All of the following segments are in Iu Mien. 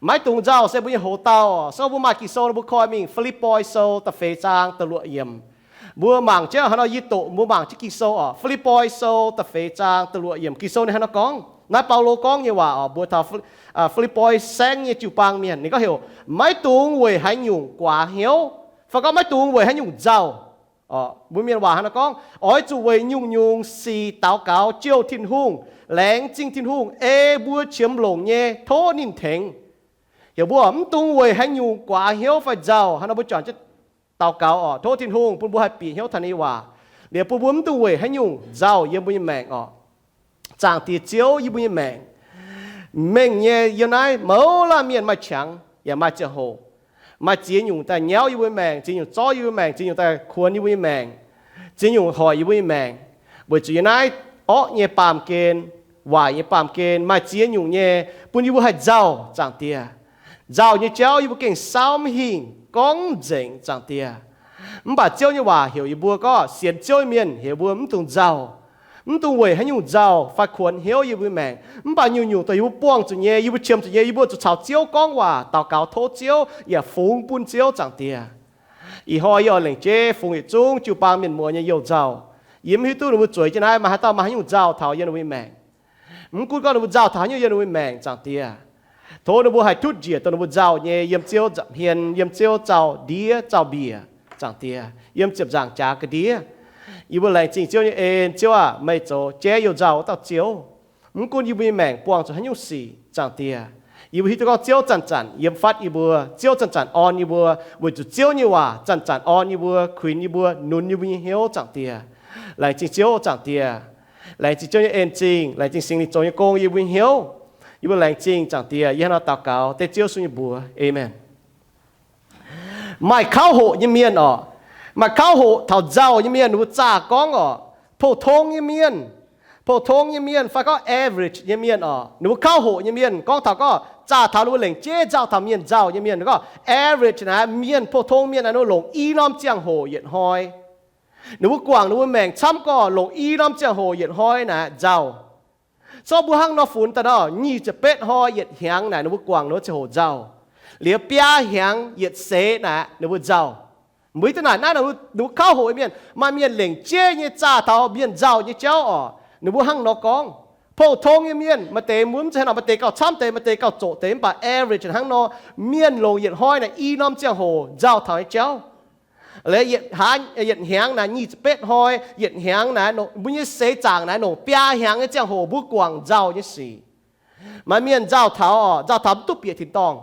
Maiv dungx nzauh se mbuo nyei hoc-dauh oc. Se gorngv mbuo maaih Ging-Sou nor, mbuo koi mingh Fi^lipv^poi Sou da'feix zaang da'luoqc yiemc. Mbuo mangc jienv haaix nor yie doqc mbuo mangc jienv Ging-Sou oc. Fi^lipv^poi Sou da'feix zaang da'luoqc yiemc, Ging-Sou ninh hnangv naaiv nor gorngv. Naaiv Baulo gorngv nyei waac oc, mbuox taux Fi- aa, Fi^lipv^poi Saengv nyei jiu-baang mienh. Ninh gorngv heuc, maiv dungx weic haaix nyungc guaax hnyouv, fai gorngv maiv dungx weic haaix nyungc nzauh. Mbuo mienh waac hnangv naaiv gorngv, oix zuqc weic nyungc-nyungc sic daux gaux jouh Tin-Hungh, laengz zingh Tin-Hungh, ei mbuo qiemx longc nyei tov ninh tengx. Heuc mbuo mv dungx weic haaix nyungc guaax hnyouv fai nzauh. Hnangv nor mbuo juangc jienv daux gaux oc, tov Tin-Hungh bun mbuo haih bieqc hnyouv taux ninh nyei waac, liuz bun mbuo mv dungx weic haaix nyungc nzauh yiem mbuo nyei maengc oc. Zaangc Diex Ziouv, yie mbuo nyei maengc mengh nyei. Yiem naaiv mouz laanh mienh maaih qangx yaac maaih ziangh hoc, maaih ziex nyungc daaih nyauv yie mbuo nyei maengc, ziex nyungc zorv yie mbuo nyei maengc, ziex nyungc daaih kuonx yie mbuo nyei maengc, ziex nyungc hoic yie mbuo nyei maengc. Weic zuqc yiem naaiv orqv nyei baamh gen, waaic nyei baamh gen, maaih ziex nyungc nyei bun yie mbuo haih nzauh, Zaangc Diex. Nzauh nyei jauv yie mbuo gengh saauv maiv hingh, gorngv nzengc, Zaangc Diex. Mv baac Ziouv nyei waac heuc yie mbuo gorngv sienx Ziouv nyei mienh heuc mbuo mv dungx nzauh. Mv dungx weic haaix nyungc nzauh fai kuonx hnyouv yie mbuo maengc. Mv baac nyungc-nyungc dongh yie mbuo buangh zuqc nyei, yie mbuo qiemx zuqc nyei, yie mbuo zuqc caux Ziouv gorngv waac, daux gaux tov Ziouv, yaac fungx bun Ziouv, Zaangc Diex. Ih hnoi yie oix lengc jeiv fungx yietc zungv jiu-baang mienh muoz nyei youh nzauh. Yie mv hiuv duqv ninh mbuo zueiz jienv naaiv maaih haaix dauh maaih haaix nyungc nzauh taux yiem ninh mbuo nyei maengc. Mv gunv gorngv ninh mbuo nzauh taux haaix nyungc yiem ninh mbuo nyei maengc, Zaangc Diex, tov ninh mbuo haih tutv njiec dongh ninh mbuo nzauh nyei yiem Ziouv nza'hmien, yiem Ziouv zaux ndiev zaux mbiec, Zaangc Diex, yiem ziepc nzaangc jaax ga'ndiev. Yie mbuo laengz zingh Ziouv nyei en. Ziouv aah, meih zoux jaiv youh nzauh wuov dauh Ziouv. Mv gunv yie mbuo nyei maengc buangh zuqc haaix nyungc sic, Zaangc Diex, yie mbuo hiuv duqv gorngv Ziouv zanc-zanc yiem fatv yie mbuo, Ziouv zanc-zanc orn yie mbuo, weic zuqc Ziouv nyei waac zanc-zanc orn yie mbuo, kuinx yie mbuo, nunz yie mbuo nyei hnyouv, Zaangc Diex. Laengz zingh Ziouv, Zaangc Diex. Laengz zingh Ziouv nyei en-zingh, laengz zingh Singx Lingh zoux nyei gong yiem yie mbuo nyei hnyouv. Yie mbuo laengz zingh, Zaangc Diex. Yie hnangv nor daux gaux dengv Ziouv Yesu nyei mbuox, aamen. Maaih kauv hoqc nyei mienh oc, maaih kauv hoqc taux nzauh nyei mienh, ninh mbuo zaah gorngv oc, pou-tong nyei mienh, pou-tong nyei mienh fai gorngv average nyei mienh oc, ninh mbuo kauv hoqc nyei mienh gorngv taux gorngv zaah taux ninh mbuo lengc jeiv nzauh taux mienh nzauh nyei mienh, gorngv average naaic, mienh pou-tong mienh naaic, ninh mbuo longc i norm ziangh hoc yietc hnoi. Ninh mbuo guangc ninh mbuo maengc camv gorngv longc i norm ziangh hoc yietc hnoi naaic nzauh. So mbuo hnangv nor funx daaih nor, nyic ziepc betv hnoi yietc hnyangx naaic ninh mbuo guangc ninh mbuo ziangh hoc nzauh. Liuz biaa hnyangx yietc seix naaic ninh mbuo nzauh. Mbuo hiuv duqv naaic naaiv ninh mbuo kauv hoqc nyei mienh. Maaih mienh lengc jeiv nyei zaah taux mienh nzauh nyei jauv oc, ninh mbuo hnangv nor gorngv. Pou-tong nyei mienh, maaih deix mbuo mv zeiz hnangv nor, maaih deix gauh camv deix, maaih deix gauh zoqc deix, mv baac average hnangv nor, mienh longc yietc hnoi naaic i norm ziangh hoc nzauh taux nyei jauv. Liuz yietc hnyangx naaic nyic ziepc betv hnoi, yietc hnyangx naaic, mbuo nyei seix zaangc naaic longc biaa hnyangx nyei ziangh hoc mbuo guangc nzauh nyei sic. Maaih mienh nzauh taux oc, nzauh taux mv duqv bieqc tin-dorngh.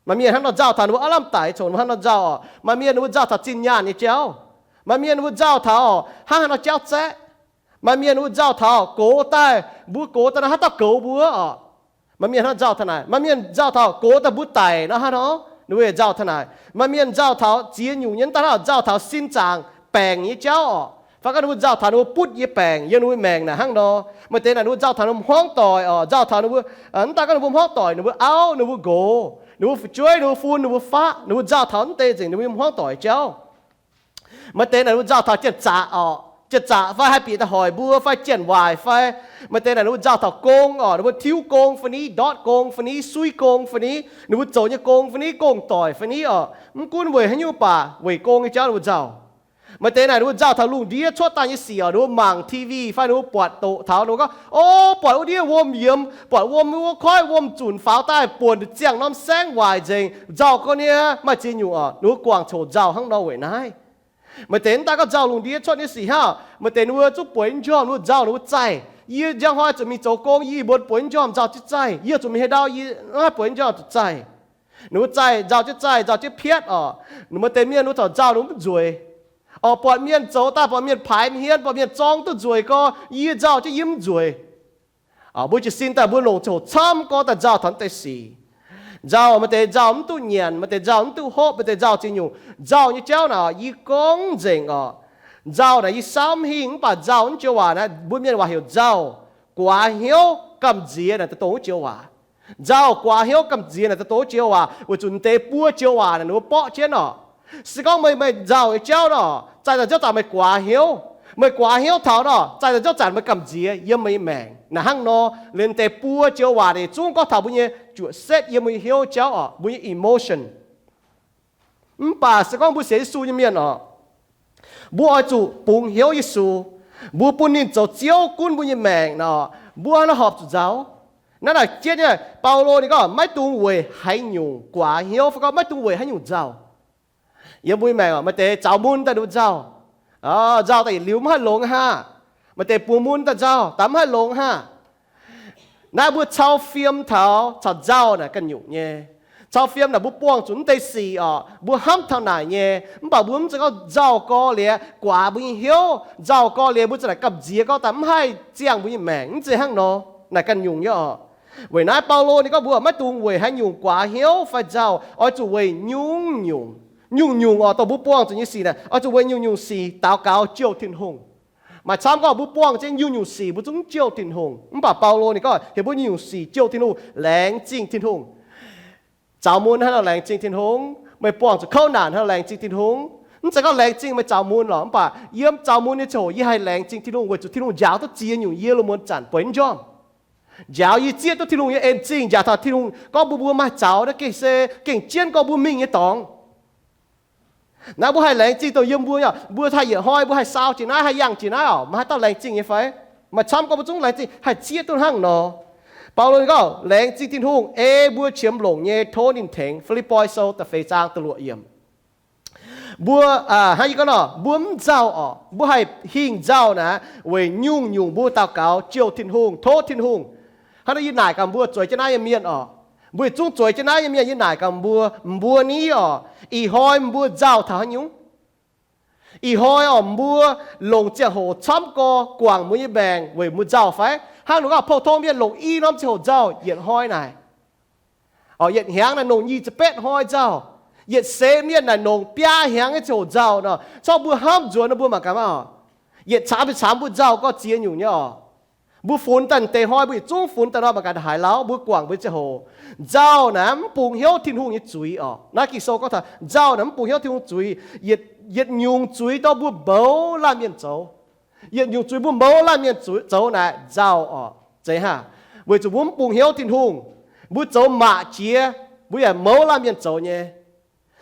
Maaih mienh hnangv nor nzauh taux ninh mbuo aav lamh daic, congx ninh mbuo hnangv nor nzauh oc. Maaih mienh ninh mbuo nzauh taux zinh nyaanh nyei jauv. Maaih mienh ninh mbuo nzauh taux hnangv haaix nor jauv zaeqv. Maaih mienh ninh mbuo nzauh taux gox daaih, mbuo gox daaih nor haaix dauh goux mbuo oc. Maaih mienh hnangv nzauh taux naaic. Maaih mienh nzauh taux gox daaih mbuo daic nor hnangv nor, ninh mbuo yaac nzauh taux naaic. Maaih mienh nzauh taux ziex nyungc nyei, daaih nzauh taux sin zaangc baengc nyei jauv oc. Fai gorngv ninh mbuo nzauh taux ninh mbuo butv nyei baengc yiem ninh mbuo maengc naaic hnangv nor. Maaih deix naaic ninh mbuo nzauh taux ninh mbuo hmuangv doic oc, nzauh taux ninh mbuo, mv daaih gorngv ninh mbuo hmuangv doic, ninh mbuo auv, ninh mbuo nqox, ninh mbuo fu'jueiv, ninh mbuo fun, ninh mbuo faqv, ninh mbuo nzauh taux mv deix nzengc ninh mbuo hmuangv doic jauv. Maaih deix naaic ninh mbuo nzauh taux janx-zaqc oc, janx-zaqc fai haih bieqc daaih hoic mbuo fai janx-waaic fai. Maaih deix naaic ninh mbuo nzauh taux gong oc, ninh mbuo tiuv gong fai ni, ndortv gong fai ni, suiv gong fai ni, ninh mbuo zoux nyei gong fai ni, gong-doic fai ni oc. Mv gunv weic haaix nyungc baac weic gong nyei jauv ninh mbuo nzauh. Maaih deix naaic ninh mbuo nzauh taux lungh ndiev cuotv daaih nyei sic oc, ninh mbuo mangc T V fai ninh mbuo buatc doqc taux, ninh mbuo gorngv, o, buatc wuov ndiev wuom yiemx, buatc wuom wuov koiv wuom zunc faaux daaih buonc ziangh norm saengv waaic nzengc, nzauh gorngv niaa. Maaih ziex nyungc oc, ninh mbuo guangc coc nzauh hnangv nor weic naaiv. Maaih deix mv daaih gorngv nzauh lungh ndiev cuotv nyei sic hnangv, maaih deix ninh mbuo zungv bueix njormh, ninh mbuo nzauh, ninh mbuo zaih. Yie njang hnoi zuqc mingh zoux gong, yie mbuo bueix njormh nzauh jienv zaih. Yie zuqc mingh hei ndau, yie maiv bueix njormh zuqc zaih. Ninh mbuo zaih, nzauh jienv zaih, nzauh jienv piatv oc. Maaih deix mienh ninh mbuo taux nzauh ninh mbuo mv nzueic oc. Buatc mienh zoux daaih, buatc mienh paaix mienh hienv, buatc mienh zorng duqv nzueic gorx, yie nzauh jienv yie mv nzueic. Mbuo jiez sin daaih mbuo longc ziangh hoc camv gorngv daaih nzauh taux mv deix sic. Nzauh maaih deix nzauh mv duqv nyanc, maaih deix nzauh mv duqv hopv, maaih deix nzauh ziex nyungc. Nzauh nyei jauv naaic yie gorngv nzengc oc. Nzauh naaic yie saauv mv hingh, mv baac nzauh naaiv joux waac naaiv mbuo mienh waac heuc nzauh guaax hnyouv gamh nziex naaic dongh wuov joux waac. Nzauh guaax hnyouv gamh nziex naaic dongh wuov joux waac, weic zuqc deix buo joux waac naaic ninh mbuo borqv jienv oc. Se gorngv meih, meih nzauh nyei jauv nor, zaih daaih jauv zanc meih guaax hnyouv. Meih guaax hnyouv taux nor, zaih daaih nziouv zanc meih gamh nziex yiem meih nyei maengc. Naaic hnangv nor, liemh deix buo joux waac naaic zungv gorngv taux mbuo nyei juoqv setv yiem mbuo nyei hnyouv jauv oc, mbuo nyei emotion. Mv baac se gorngv mbuo sienx Yesu nyei mienh oc, mbuo oix zuqc bungx hnyouv Yesu. Mbuo bun ninh zoux Ziouv gunv mbuo nyei maengc nor, mbuo hnangv naaiv horpc zuqc nzauh. Naaiv naaic jienv nyei, Baulo ninh gorngv maiv dungx weic haaix nyungc guaax hnyouv, fai gorngv maiv dungx weic haaix nyungc nzauh. Yiem mbuo nyei maengc maaih deix zaux mun daaih ninh mbuo nzauh, nzauh daaih yietc liuz mv haih longx aqv. Maaih deix bungx mun daaih nzauh, daaih mv haih longx aqv. Naaiv mbuo cau fiem taux caux nzauh naaic ganh nyungc nyei. Cau fiem naaic mbuo buangh zuqc mv deix sic oc, mbuo hnamv taux naaic nyei. Mv baac mbuo mv zeiz gorngv nzauh gorx liuz guaax mbuo nyei hnyouv, nzauh gorx liuz mbuo za'naaic gamh nziex gorngv daaih mv haih ziangh mbuo nyei maengc, mv zeiz hnangv nor. Naaic ganh nyungc nyei oc. Weic naaiv Baulo ninh gorngv mbuo maiv dungx weic haaix nyungc guaax hnyouv fai nzauh, oix zuqc weic nyungc-nyungc, nyungc-nyungc oc, dongh mbuo buangh zuqc nyei sic naaic, oix zuqc weic nyungc-nyungc sic daux gaux jouh Tin-Hungh. Maaih camv gorngv mbuo buangh jienv nyungc-nyungc sic mbuo zungv jouh Tin-Hungh. Mv baac Baulo ninh gorngv heuc mbuo nyungc-nyungc sic jouh Tin-Hungh, laengz zingh Tin-Hungh. Zaux mun hnangv nor laengz zingh Tin-Hungh, meih buangh zuqc kouv naanc hnangv nor laengz zingh Tin-Hungh. Mv zeiz gorngv laengz zingh meih zaux mun lorqc, mv baac yiem zaux mun nyei ziangh hoc yie haih laengz zingh Tin-Hungh weic zuqc Tin-Hungh njaaux duqv ziex nyungc yie lungh muonz zanc bueix mv njormh. Njaaux yie zieqv duqv Tin-Hungh nyei en zingh, njaaux taux Tin-Hungh gorngv mbuo, mbuo maaih zaux naaiv gengh se gengh jienv gorngv mbuo mingh nyei dorngx. Naaiv mbuo haih laengz zingh dongh yiem mbuo, mbuo haih yietc hnoi mbuo haih saau jiex naaiv, haih yangh jiex naaiv oc, maaih haaix dauh laengz zingh nyei fai? Maaih camv gorngv mbuo zungv laengz zingh, haih zieqv duqv hnangv nor. Baulo ninh gorngv laengz zingh Tin-Hungh ei mbuo qiemx longc nyei tov ninh tengx. Fi^lipv^poi Sou da'feix zaang da'luoqc yiemc. Mbuo, hnangv yie gorngv nor, mbuo mv nzauh oc, mbuo haih hingh nzauh naaic weic nyungc-nyungc mbuo daux gaux jouh Tin-Hungh, tov Tin-Hungh. Hnangv nor yie naaic gaax mbuo zueiz jienv naaiv nyei mienh oc, mbuo yietc zungv zueiz jienv naaiv nyei mienh, yie naaic gaax mbuo, mbuo ni oc, ih hnoi mbuo nzauh taux haaix nyungc? Ih hnoi oc, mbuo longc ziangh hoc camv gorx guangc mbuo nyei maengc weic mbuo nzauh fai? Hnangv nor gorngv pou-tong mienh longc i norm ziangh hoc nzauh, yietc hnoi naaic, yietc hnyangx naaic longc nyic ziepc betv hnoi nzauh, yietc seix mienh naaic longc biaa hnyangx nyei ziangh hoc nzauh nor, corc mbuo hnamv nzuonx nor mbuo mangc gaax maah oc. Yietc camv yietc camv mbuo nzauh gorngv ziex nyungc nyei oc. Mbuo funx daaih deix hnoi mbuo yietc zungv funx daaih nor mangc gaax haaix lauh mbuo guangc mbuo nyei ziangh hoc. Nzauh naaic mv bungx hnyouv Tin-Hungh nyei zuiz oc. Naaiv Ging-Sou gorngv taux nzauh naaic mv bungx hnyouv Tin-Hungh zuiz. Yietc nyungc zuiz dorh mbuo mouz laanh mienh zoux. Yietc nyungc zuiz mbuo mouz laanh mienh zoux naaic nzauh oc. Zeiz haav? Weic zuqc mbuo mv bungx hnyouv Tin-Hungh, mbuo zoux maac jiex, mbuo yaac mouz laanh mienh zoux nyei.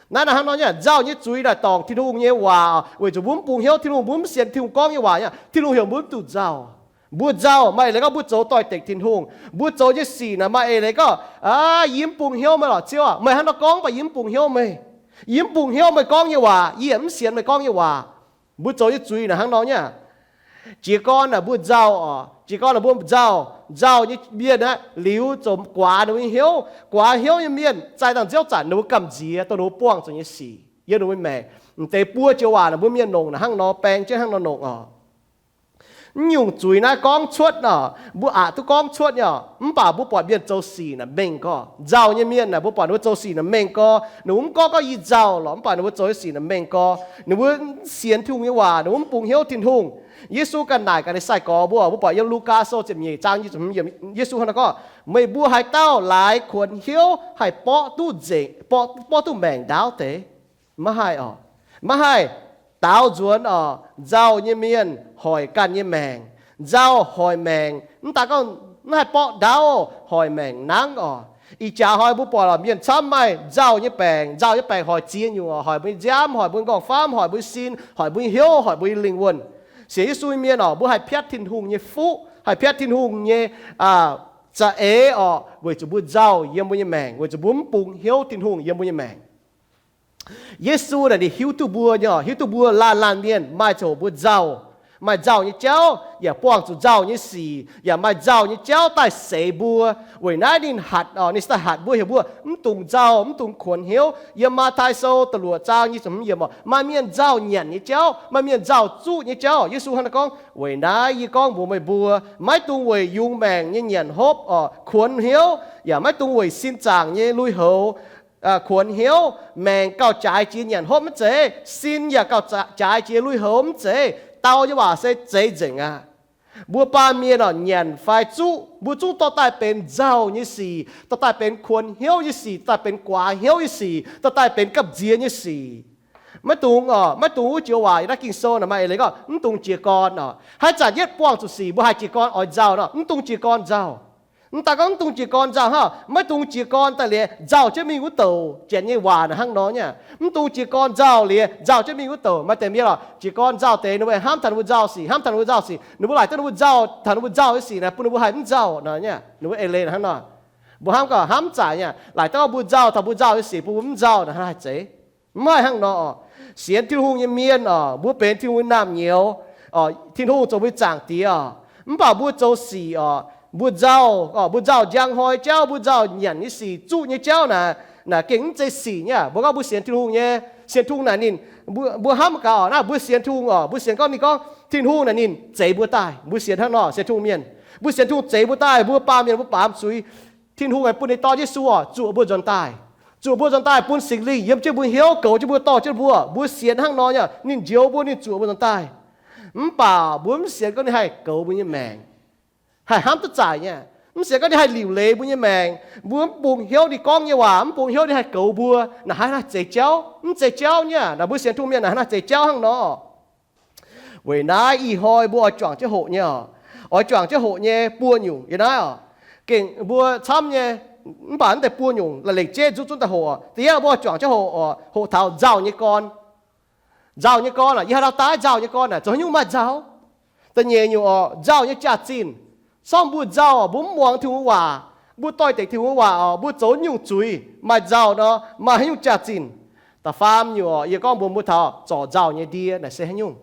Naaiv naaic hnangv nor nyei, nzauh nyei zuiz naaic dorngc Tin-Hungh nyei waac, weic zuqc mbuo mv bungx hnyouv Tin-Hungh, mbuo mv sienx Tin-Hungh gorngv nyei waac nyei, Tin-Hungh heuc mbuo mv dungx nzauh. Mbuo nzauh maaih eix leiz gorngv mbuo zoux doix-dekc Tin-Hungh. Mbuo zoux nyei sic naaic maaih eix leiz gorngv, aa, yie mv bungx hnyouv meih lorqc, Ziouv aac. Meih hnangv nor gorngv mv baac yie mv bungx hnyouv meih. Yie mv bungx hnyouv meih gorngv nyei waac, yie yaac mv sienx meih gorngv nyei waac. Mbuo zoux nyei zuiz naaic hnangv nor nyei. Jiez gorn naaic mbuo nzauh oc, jiez gorn naaic mbuo nzauh, nzauh nyei mienh aqv, liuz zoux guaax ninh mbuo nyei hnyouv. Guaax hnyouv nyei mienh zaih dangh nziouv zanc ninh mbuo gamh nziex dongh ninh mbuo buangh zuqc nyei sic yiem ninh mbuo maengc. M'deix buo joux waac naaic mbuo mienh longc naaic hnangv nor, baeng jienv hnangv nor longc oc. Mv nyungc zuiz naaiv gorngv cuotv nor, mbuo aqc duqv gorngv cuotv nyei oc, mv baac mbuo buatc mienh zoux sic naaic mengh gorx. Nzauh nyei mienh naaic mbuo buatc ninh mbuo zoux sic naaic mengh gorx. Ninh mbuo mv gorngv gorngv yie nzauh lorqc, mv baac ninh mbuo zoux nyei sic naaic mengh gorx. Ninh mbuo mv sienx Tin-Hungh nyei waac, ninh mbuo mv bungx hnyouv Tin-Hungh. Yesu ganh naaic gaax ninh sai-gorx mbuo, mbuo buatc yiem Lugaa Sou ziepc nyeic zaang nyic ziepc hmz yiemc, Yesu hnangv naaiv gorngv, meih mbuo haaix dauh laaix kuonx hnyouv haih borqv duqv nzengc, borqv, borqv duqv maengc ndaauv deix? Maiv haih oc. Maiv haih. Daaux nzuonx oc, nzauh nyei mienh hoic ganh nyei maengc. Nzauh hoic maengc, mv daaih gorngv mv haih borqv ndaauv, hoic maengc nangv oc. Ih jaax hnoi mbuo buatc lorqc, mienh camv maaih nzauh nyei baengc. Nzauh nyei baengc hoic ziex nyungc oc, hoic mbuo nyei nziaamv, hoic mbuo nyei nqorngv-famv, hoic mbuo nyei sin, hoic mbuo nyei hnyouv, hoic mbuo nyei lingh wuonh. Sienx Yesu nyei mienh oc, mbuo haih piatv Tin-Hungh nyei fuqv, haih piatv Tin-Hungh nyei za'eix oc, weic zuqc mbuo nzauh yiem mbuo nyei maengc, weic zuqc mbuo mv bungx hnyouv Tin-Hungh yiem mbuo nyei maengc. Yesu naaic ninh hiuv duqv mbuo nyei oc, hiuv duqv mbuo laanh laanh mienh maaih ziangh hoc mbuo nzauh, maaih nzauh nyei jauv, yaac buangh zuqc nzauh nyei sic, yaac maaih nzauh nyei jauv daaih seix mbuo. Weic naaiv ninh hatc oc, ninh se daaih hatc mbuo, heuc mbuo mv dungx nzauh, mv dungx kuonx hnyouv. Yiem Matv^tai Sou da'luoqc zaang nyic ziepc hmz yiemc oc, maaih mienh nzauh nyanc nyei jauv, maaih mienh nzauh zuqv nyei jauv. Yesu hnangv naaiv gorngv, weic naaiv yie gorngv mbuox meih mbuo, maiv dungx weic yungz maengc nyei nyanc hopv oc kuonx hnyouv, yaac maiv dungx weic sin zaangc nyei lui-houx kuonx hnyouv. Maengc gauh jaaix jiex nyanc hopv mv zeiz, sin yaac gauh jaaix jiex lui-houx mv zeiz. Dau nyei waac se zeiz nzengc aqv. Mbuo baamh mienh oc, nyanc fai zuqv, mbuo zungv dorh daaih benx nzauh nyei sic, dorh daaih benx kuonx hnyouv nyei sic, dorh daaih benx guaax hnyouv nyei sic, dorh daaih benx gamh nziex nyei sic. Maiv dungx oc, maiv dungx wuov joux waac yiem naaiv Ging-Sou naaic maaih eix leiz gorngv mv dungx jiez gorn oc. Haaix zanc yietv buangh zuqc sic mbuo haih jiez gorn oix nzauh nor, mv dungx jiez gorn nzauh. Mv daan gorngv mv dungx jiez gorn nzauh hnangv, maiv dungx jiez gorn daaih liuz nzauh jienv mingh wuov douc. Janx nyei waac naaic hnangv nor nyei. Mv dungx jiez gorn nzauh liuz nzauh jienv mingh wuov douc. Maaih deix mienh oc, jiez gorn nzauh deix ninh mbuo hnamv taux ninh mbuo nzauh sic, hnamv taux ninh mbuo nzauh sic, ninh mbuo laaic daaih ninh mbuo nzauh taux ninh mbuo nzauh nyei sic naaic bun ninh mbuo haih mv nzauh nor nyei. Ninh mbuo eix leiz hnangv nor. Mbuo hnamv gorngv hnamv mv zaic nyei, laaic daaih mbuo nzauh taux mbuo nzauh nyei sic bun mbuo mv nzauh naaic, hnangv haaix zeiz? Mv haih hnangv nor oc. Sienx Tin-Hungh nyei mienh oc, mbuo benx Tin-Hungh nyei naamh nyouz oc, Tin-Hungh zoux mbuo nyei Zaangc Diex oc. Mv baac mbuo zoux sic oc, mbuo nzauh oc, mbuo nzauh njang hnoi jauv, mbuo nzauh nyanc nyei sic, zuqv nyei jauv naaic, naaic gengh mv zeiz sic nyei. Mbuo gorngv mbuo sienx Tin-Hungh nyei, sienx Tin-Hungh naaic ninh, mbuo, mbuo hnamv gaax oc, naaiv mbuo sienx Tin-Hungh oc, mbuo sienx gorngv ninh gorngv Tin-Hungh naaic ninh zeix mbuo daaih. Mbuo sienx hnangv nor, sienx Tin-Hungh mienh, mbuo sienx Tin-Hungh zeix mbuo daaih, mbuo baamh mienh mbuo baamz zuiz. Tin-Hungh aengx bun ninh dorn Yesu oc, zuoqc mbuo nzuonx daaih. Zuoqc mbuo nzuonx daaih bun Singx Lingh yiem jienv mbuo hnyouv, goux jienv mbuo, dorh jienv mbuo. Mbuo sienx hnangv nor nyei, ninh njoux mbuo, ninh zuoqc mbuo nzuonx daaih. Mv baac mbuo mv sienx gorngv ninh haih goux mbuo nyei maengc, haih hnamv duqv zaic nyei. Mv sienx gorngv ninh haih liuc leiz mbuo nyei maengc. Mbuo mv bungx hnyouv ninh gorngv nyei waac, mv bungx hnyouv ninh haih goux mbuo. Naaic hnangv naaiv zeiz jauv? Mv zeiz jauv nyei. Naaic mbuo sienx Tin-Hungh mienh naaic hnangv naaiv zeiz jauv hnangv nor. Weic naaiv ih hnoi mbuo oix juangc jienv hoqc nyei oc. Oix juangc jienv hoqc nyei buo nyungc yiem naaiv oc. Gengh mbuo camv nyei, mv baac mv deix buo nyungc la'lengc jeiv nzuqc zunv daaih hoqc oc. Da'yietv mbuo oix juangc jienv hoqc oc, hoqc taux nzauh nyei gorn. Nzauh nyei gorn aah, yie haaix dauh daaih nzauh nyei gorn aah, zoux haaix nyungc maaih nzauh? Da'nyeic nyungc oc, nzauh nyei jaax-zinh. Sorng mbuo nzauh oc, mbuo mv muangx Tin-Hungh waac, mbuo doix-dekc Tin-Hungh waac oc, mbuo zoux nyungc zuiz maaih nzauh nor, maaih haaix nyungc jaax-zinh? Da'faam nyungc oc, yie gorngv mbuox mbuo taux zorc nzauh nyei ndie naaic se haaix nyungc?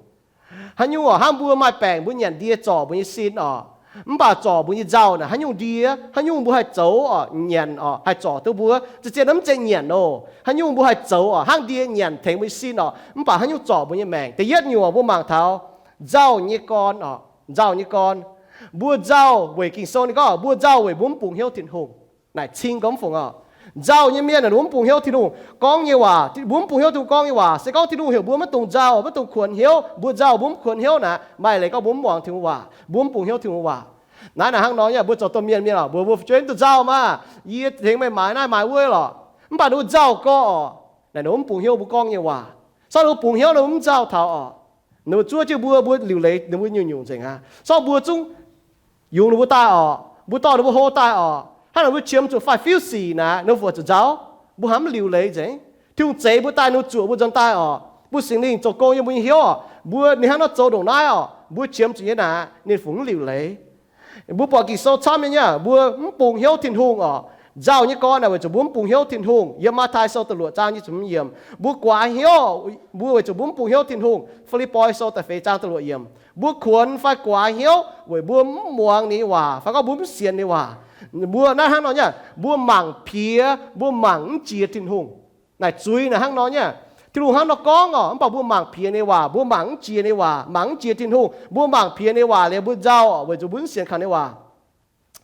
Haaix nyungc oc, hnangv mbuo maaih baengc mbuo nyanc ndie zorc mbuo nyei sin oc. Mv baac zorc mbuo nyei nzauh naaic haaix nyungc ndie, haaix nyungc mbuo haih zoux oc, nyanc oc, haih zorc duqv mbuo? Zien-zien mv zeiz nyanc oc. Haaix nyungc mbuo haih zoux oc, hnangv ndie nyanc tengx mbuo nyei sin oc, mv baac haaix nyungc zorc mbuo nyei maengc? Da'yietv nyungc mbuo mangc taux nzauh nyei gorn oc, nzauh nyei gorn. Mbuo nzauh weic Ging-Sou ninh gorngv mbuo nzauh weic mbuo mv bungx hnyouv Tin-Hungh. Naaic cing gorngv fungc oc. Nzauh nyei mienh aah, ninh mbuo mv bungx hnyouv Tin-Hungh gorngv nyei waac. Mbuo mv bungx hnyouv Tin-Hungh gorngv nyei waac se gorngv Tin-Hungh heuc mbuo maiv dungx nzauh, maiv dungx kuonx hnyouv. Mbuo nzauh mbuo mv kuonx hnyouv naaic, maaih leiz gorngv mbuo mv muangx Tin-Hungh waac, mbuo mv bungx hnyouv Tin-Hungh waac. Naaiv naaic hnangv nor nyei, mbuo zoux domh mienh mienh oc, mbuo, mbuo fu'jueiv mv dungx nzauh maah, yie tengx meih maaiz naaiv maaiz wuov lorqc. Mv baac ninh mbuo nzauh gorx oc, naaic ninh mbuo mv bungx hnyouv mbuo gorngv nyei waac. Sorng ninh mbuo bungx hnyouv ninh mbuo mv nzauh taux oc, ninh mbuo zuov jienv mbuo, mbuo liuc leiz ninh mbuo nyungc-nyungc nzengc aqv. Sorng mbuo zungv yungz ninh mbuo daaih oc, mbuo dorh ninh mbuo hlo daaih oc, hnangv naaic mbuo qiemx zuqc faix-fiuv sic naaic, ninh mbuo fungc zuqc nzauh? Mbuo hnamv mv liuc leiz nzengc. Tin-Hungh zeix mbuo daaih, ninh mbuo zuoqc mbuo nzuonx daaih oc, bun Singx Lingh zoux gong yiem mbuo nyei hnyouv oc. Mbuo ninh hnangv nor zoux ndongc naaiv oc, mbuo qiemx zuqc nyei naaic, ninh fungc mv liuc leiz. Mbuo buatc Ging-Sou camv nyei, mbuo mv bungx hnyouv Tin-Hungh oc. Nzauh nyei gorn naaic weic zuqc mbuo mv bungx hnyouv Tin-Hungh. Yiem Matv^tai Sou da'luoqc zaang nyic ziepc hmz yiemc, mbuo guaax hnyouv, mbuo weic zuqc mbuo mv bungx hnyouv Tin-Hungh. Fi^lipv^poi Sou da'feix zaang da'luoqc yiemc, mbuo kuonx fai guaax hnyouv weic mbuo mv muangx ninh nyei waac fai gorngv mbuo mv sienx ninh nyei waac. Mbuo naaiv hnangv nor nyei, mbuo mangc piex, mbuo mangc mv jiex Tin-Hungh. Naaic zuiz naaic hnangv nor nyei. Tin-Hungh hnangv nor gorngv oc, mv baac mbuo mangc piex ninh nyei waac, mbuo mangc mv jiex ninh nyei waac, mangc mv jiex Tin-Hungh. Mbuo mangc piex ninh nyei waac liuz mbuo nzauh oc, weic zuqc mbuo mv sienx kaux ninh nyei waac.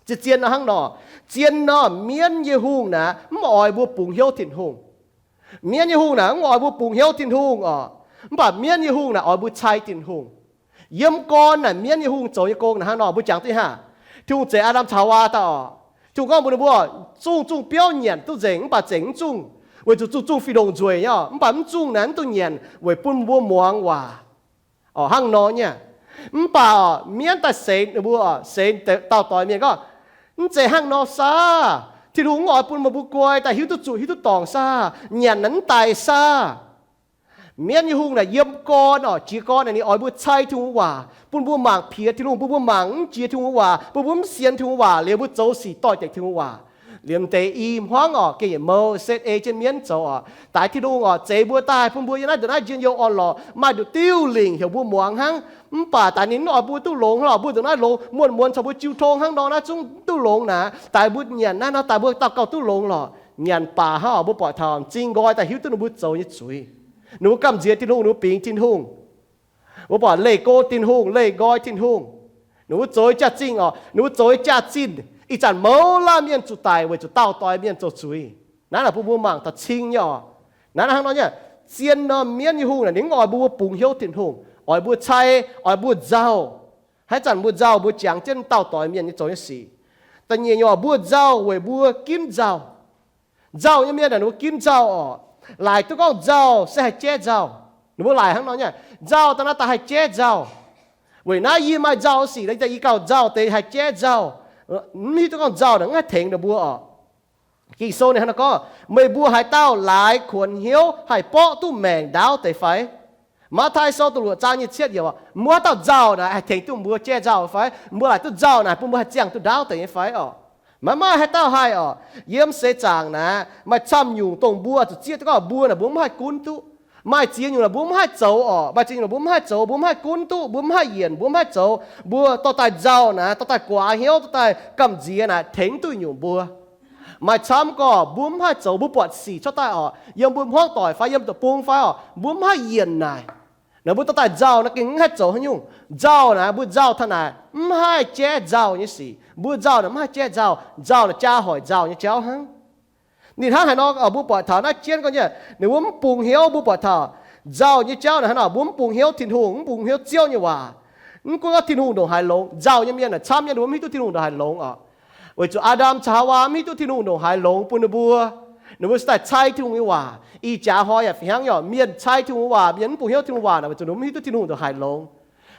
Zien-zien nor hnangv nor, zien nor mienv nyei hungh naaic mv oix mbuo bungx hnyouv Tin-Hungh. Mienv nyei hungh naaic mv oix mbuo bungx hnyouv Tin-Hungh oc. Mv baac mienv nyei hungh naaic oix mbuo cai Tin-Hungh. Yiem gorn naaic mienv nyei hungh zoux nyei gong naaic hnangv nor, mbuo jangx duqv hnangv. Tin-Hungh zeix Aa^ndam caux Haawaa daaih oc, Tin-Hungh gorngv mbuox ninh mbuo, zungh zungh biauv nyanc duqv nzengc, mv baac zengc mv zungh, weic zuqc zungh zungh fih ndongc nzueic nyei oc. Mv baac mv zungh naaic mv dungx nyanc weic bun mbuo muangx waac oc, hnangv nor nyei. Mv baac oc, mienv daaih seix ninh mbuo oc, seix dauh doix mienh gorngv, mv zeiz hnangv nor saah. Tin-Hungh mv oix bun meih mbuo guai daaih hiuv duqv zuqc hiuv duqv dorngc saah, nyanc naaic mv daic saah. Mienv nyei hungh naaic yiem gorn oc, jiez gorn naaic ninh oix mbuo cai Tin-Hungh waac, bun mbuo mangc piex Tin-Hungh, bun mbuo mangc mv jiex Tin-Hungh waac, bun mbuo mv sienx Tin-Hungh waac liuz mbuo zoux sic doix-dekc Tin-Hungh waac. Liemh deix i hmuangv oc, gengh yietc mouz setv ei jienv mienv zoux oc. Daaix Tin-Hungh oc, zeix mbuo daaih bun mbuo yiem naaiv nduqc naaiv njien-youh orn-lorqc, maaih nduqc diuh lingc heuc mbuo muangx hnangv. Mv baac daaix ninh mv oix mbuo duqv longx lorqc, mbuo nduqc naaiv longx muonz-muonz caux mbuo jiu tong hnangv nor naaiv zungv duqv longx naaic. Daaix mbuo nyanc naaiv nor, daaix mbuo daux gaux duqv longx lorqc. Nyanc baac hnangv oc, mbuo buatc taux m'zing nqoi daaih hiuv duqv ninh mbuo zoux nyei zuiz. Ninh mbuo gamh nziex Tin-Hungh, ninh mbuo bingx Tin-Hungh. Mbuo buatc leih go Tin-Hungh, leih nqoi Tin-Hungh. Ninh mbuo zoux nyei jaax-zinh oc, ninh mbuo zoux nyei jaax-zinh ih zanc mouz laanh mienh zuqc daic weic zuqc dauh doix mienh zoux zuiz. Naaiv naaic bun mbuo mangc taux cing nyei oc. Naaiv hnangv nor nyei, zien norm mienv nyei hungh naaic ninh mv oix mbuo bungx hnyouv Tin-Hungh, oix mbuo cai, oix mbuo nzauh. Haaix zanc mbuo nzauh, mbuo jangx jienv dauh doix mienh nyei zoux nyei sic. Da'nyeic nyungc, mbuo nzauh weic mbuo ginv nzauh. Nzauh nyei mienh naaic ninh mbuo ginv nzauh oc. Laaic duqv gorngv nzauh se haih jaiv nzauh. Ninh mbuo laaic hnangv nor nyei, nzauh daaih naaiv daaih haih jaiv nzauh. Weic naaiv yie maaih nzauh sic, yie gauh nzauh deix haih jaiv nzauh. Mv hiuv duqv gorngv nzauh naaic mv haih tengx ninh mbuo oc. Ging-Sou ninh hnangv naaiv gorngv, meih mbuo haaix dauh laaix kuonx hnyouv haih borqv duqv maengc ndaauv deix fai? Matv^taai Sou da'luoqc zaang nyic ziepc yiemc oc, mbuo haaix dauh nzauh naaic haih tengx duqv mbuo jaiv nzauh fai? Mbuo laaic duqv nzauh naaic bun mbuo haih ziangh duqv ndaauv deix nyei fai oc? Maiv maaih haaix dauh haih oc. Yiem seix zaangc naaic maaih camv nyungc dongh mbuo zuqc zieqv duqv gorngv mbuo naaic mbuo mv haih gunv duqv. Maaih ziex nyungc naaic mbuo mv haih zoux oc. Maaih ziex nyungc naaic mbuo mv haih zoux, mbuo mv haih gunv duqv, mbuo mv haih yienc, mbuo mv haih zoux. Mbuo dorh daaih nzauh naaic, dorh daaih guaax hnyouv, dorh daaih gamh nziex naaic tengx duqv nyungc mbuo. Maaih camv gorngv mbuo mv haih zoux, mbuo buatc sic cuotv daaih oc, yiem mbuo hmuangv doic fai yiem deic-bung fai oc, mbuo mv haih yienc naaic, naaic mbuo dorh daaih nzauh naaic gengh mv haih zoux haaix nyungc. Nzauh naaic mbuo nzauh taux naaic mv haih jaiv nzauh nyei sic. Mbuo nzauh naaic mv haih jaiv nzauh. Nzauh naaic jaa hoic nzauh nyei jauv hnangv. Ninh hnangv haaix nor, mbuo buatc taux naaiv jienv gorngv nyei, ninh mbuo mv bungx hnyouv. Mbuo buatc taux nzauh nyei jauv naaic hnangv nor, mbuo mv bungx hnyouv Tin-Hungh, mv bungx hnyouv Ziouv nyei waac. Mv gunv gorngv Tin-Hungh ndongc haaix longx, nzauh nyei mienh naaic camv nyei ninh mbuo mv hiuv duqv Tin-Hungh ndongc haaix longx oc. Weic zuqc Aa^ndam caux Haawaa mv hiuv duqv Tin-Hungh ndongc haaix longx bun ninh mbuo, ninh mbuo se daaih cai Tin-Hungh nyei waac. Ih jaax hnoi yaac fih hnangv nyei, mienh cai Tin-Hungh nyei waac, mienh mv bungx hnyouv Tin-Hungh waac naaic, weic zuqc ninh mbuo mv hiuv duqv Tin-Hungh ndongc haaix longx.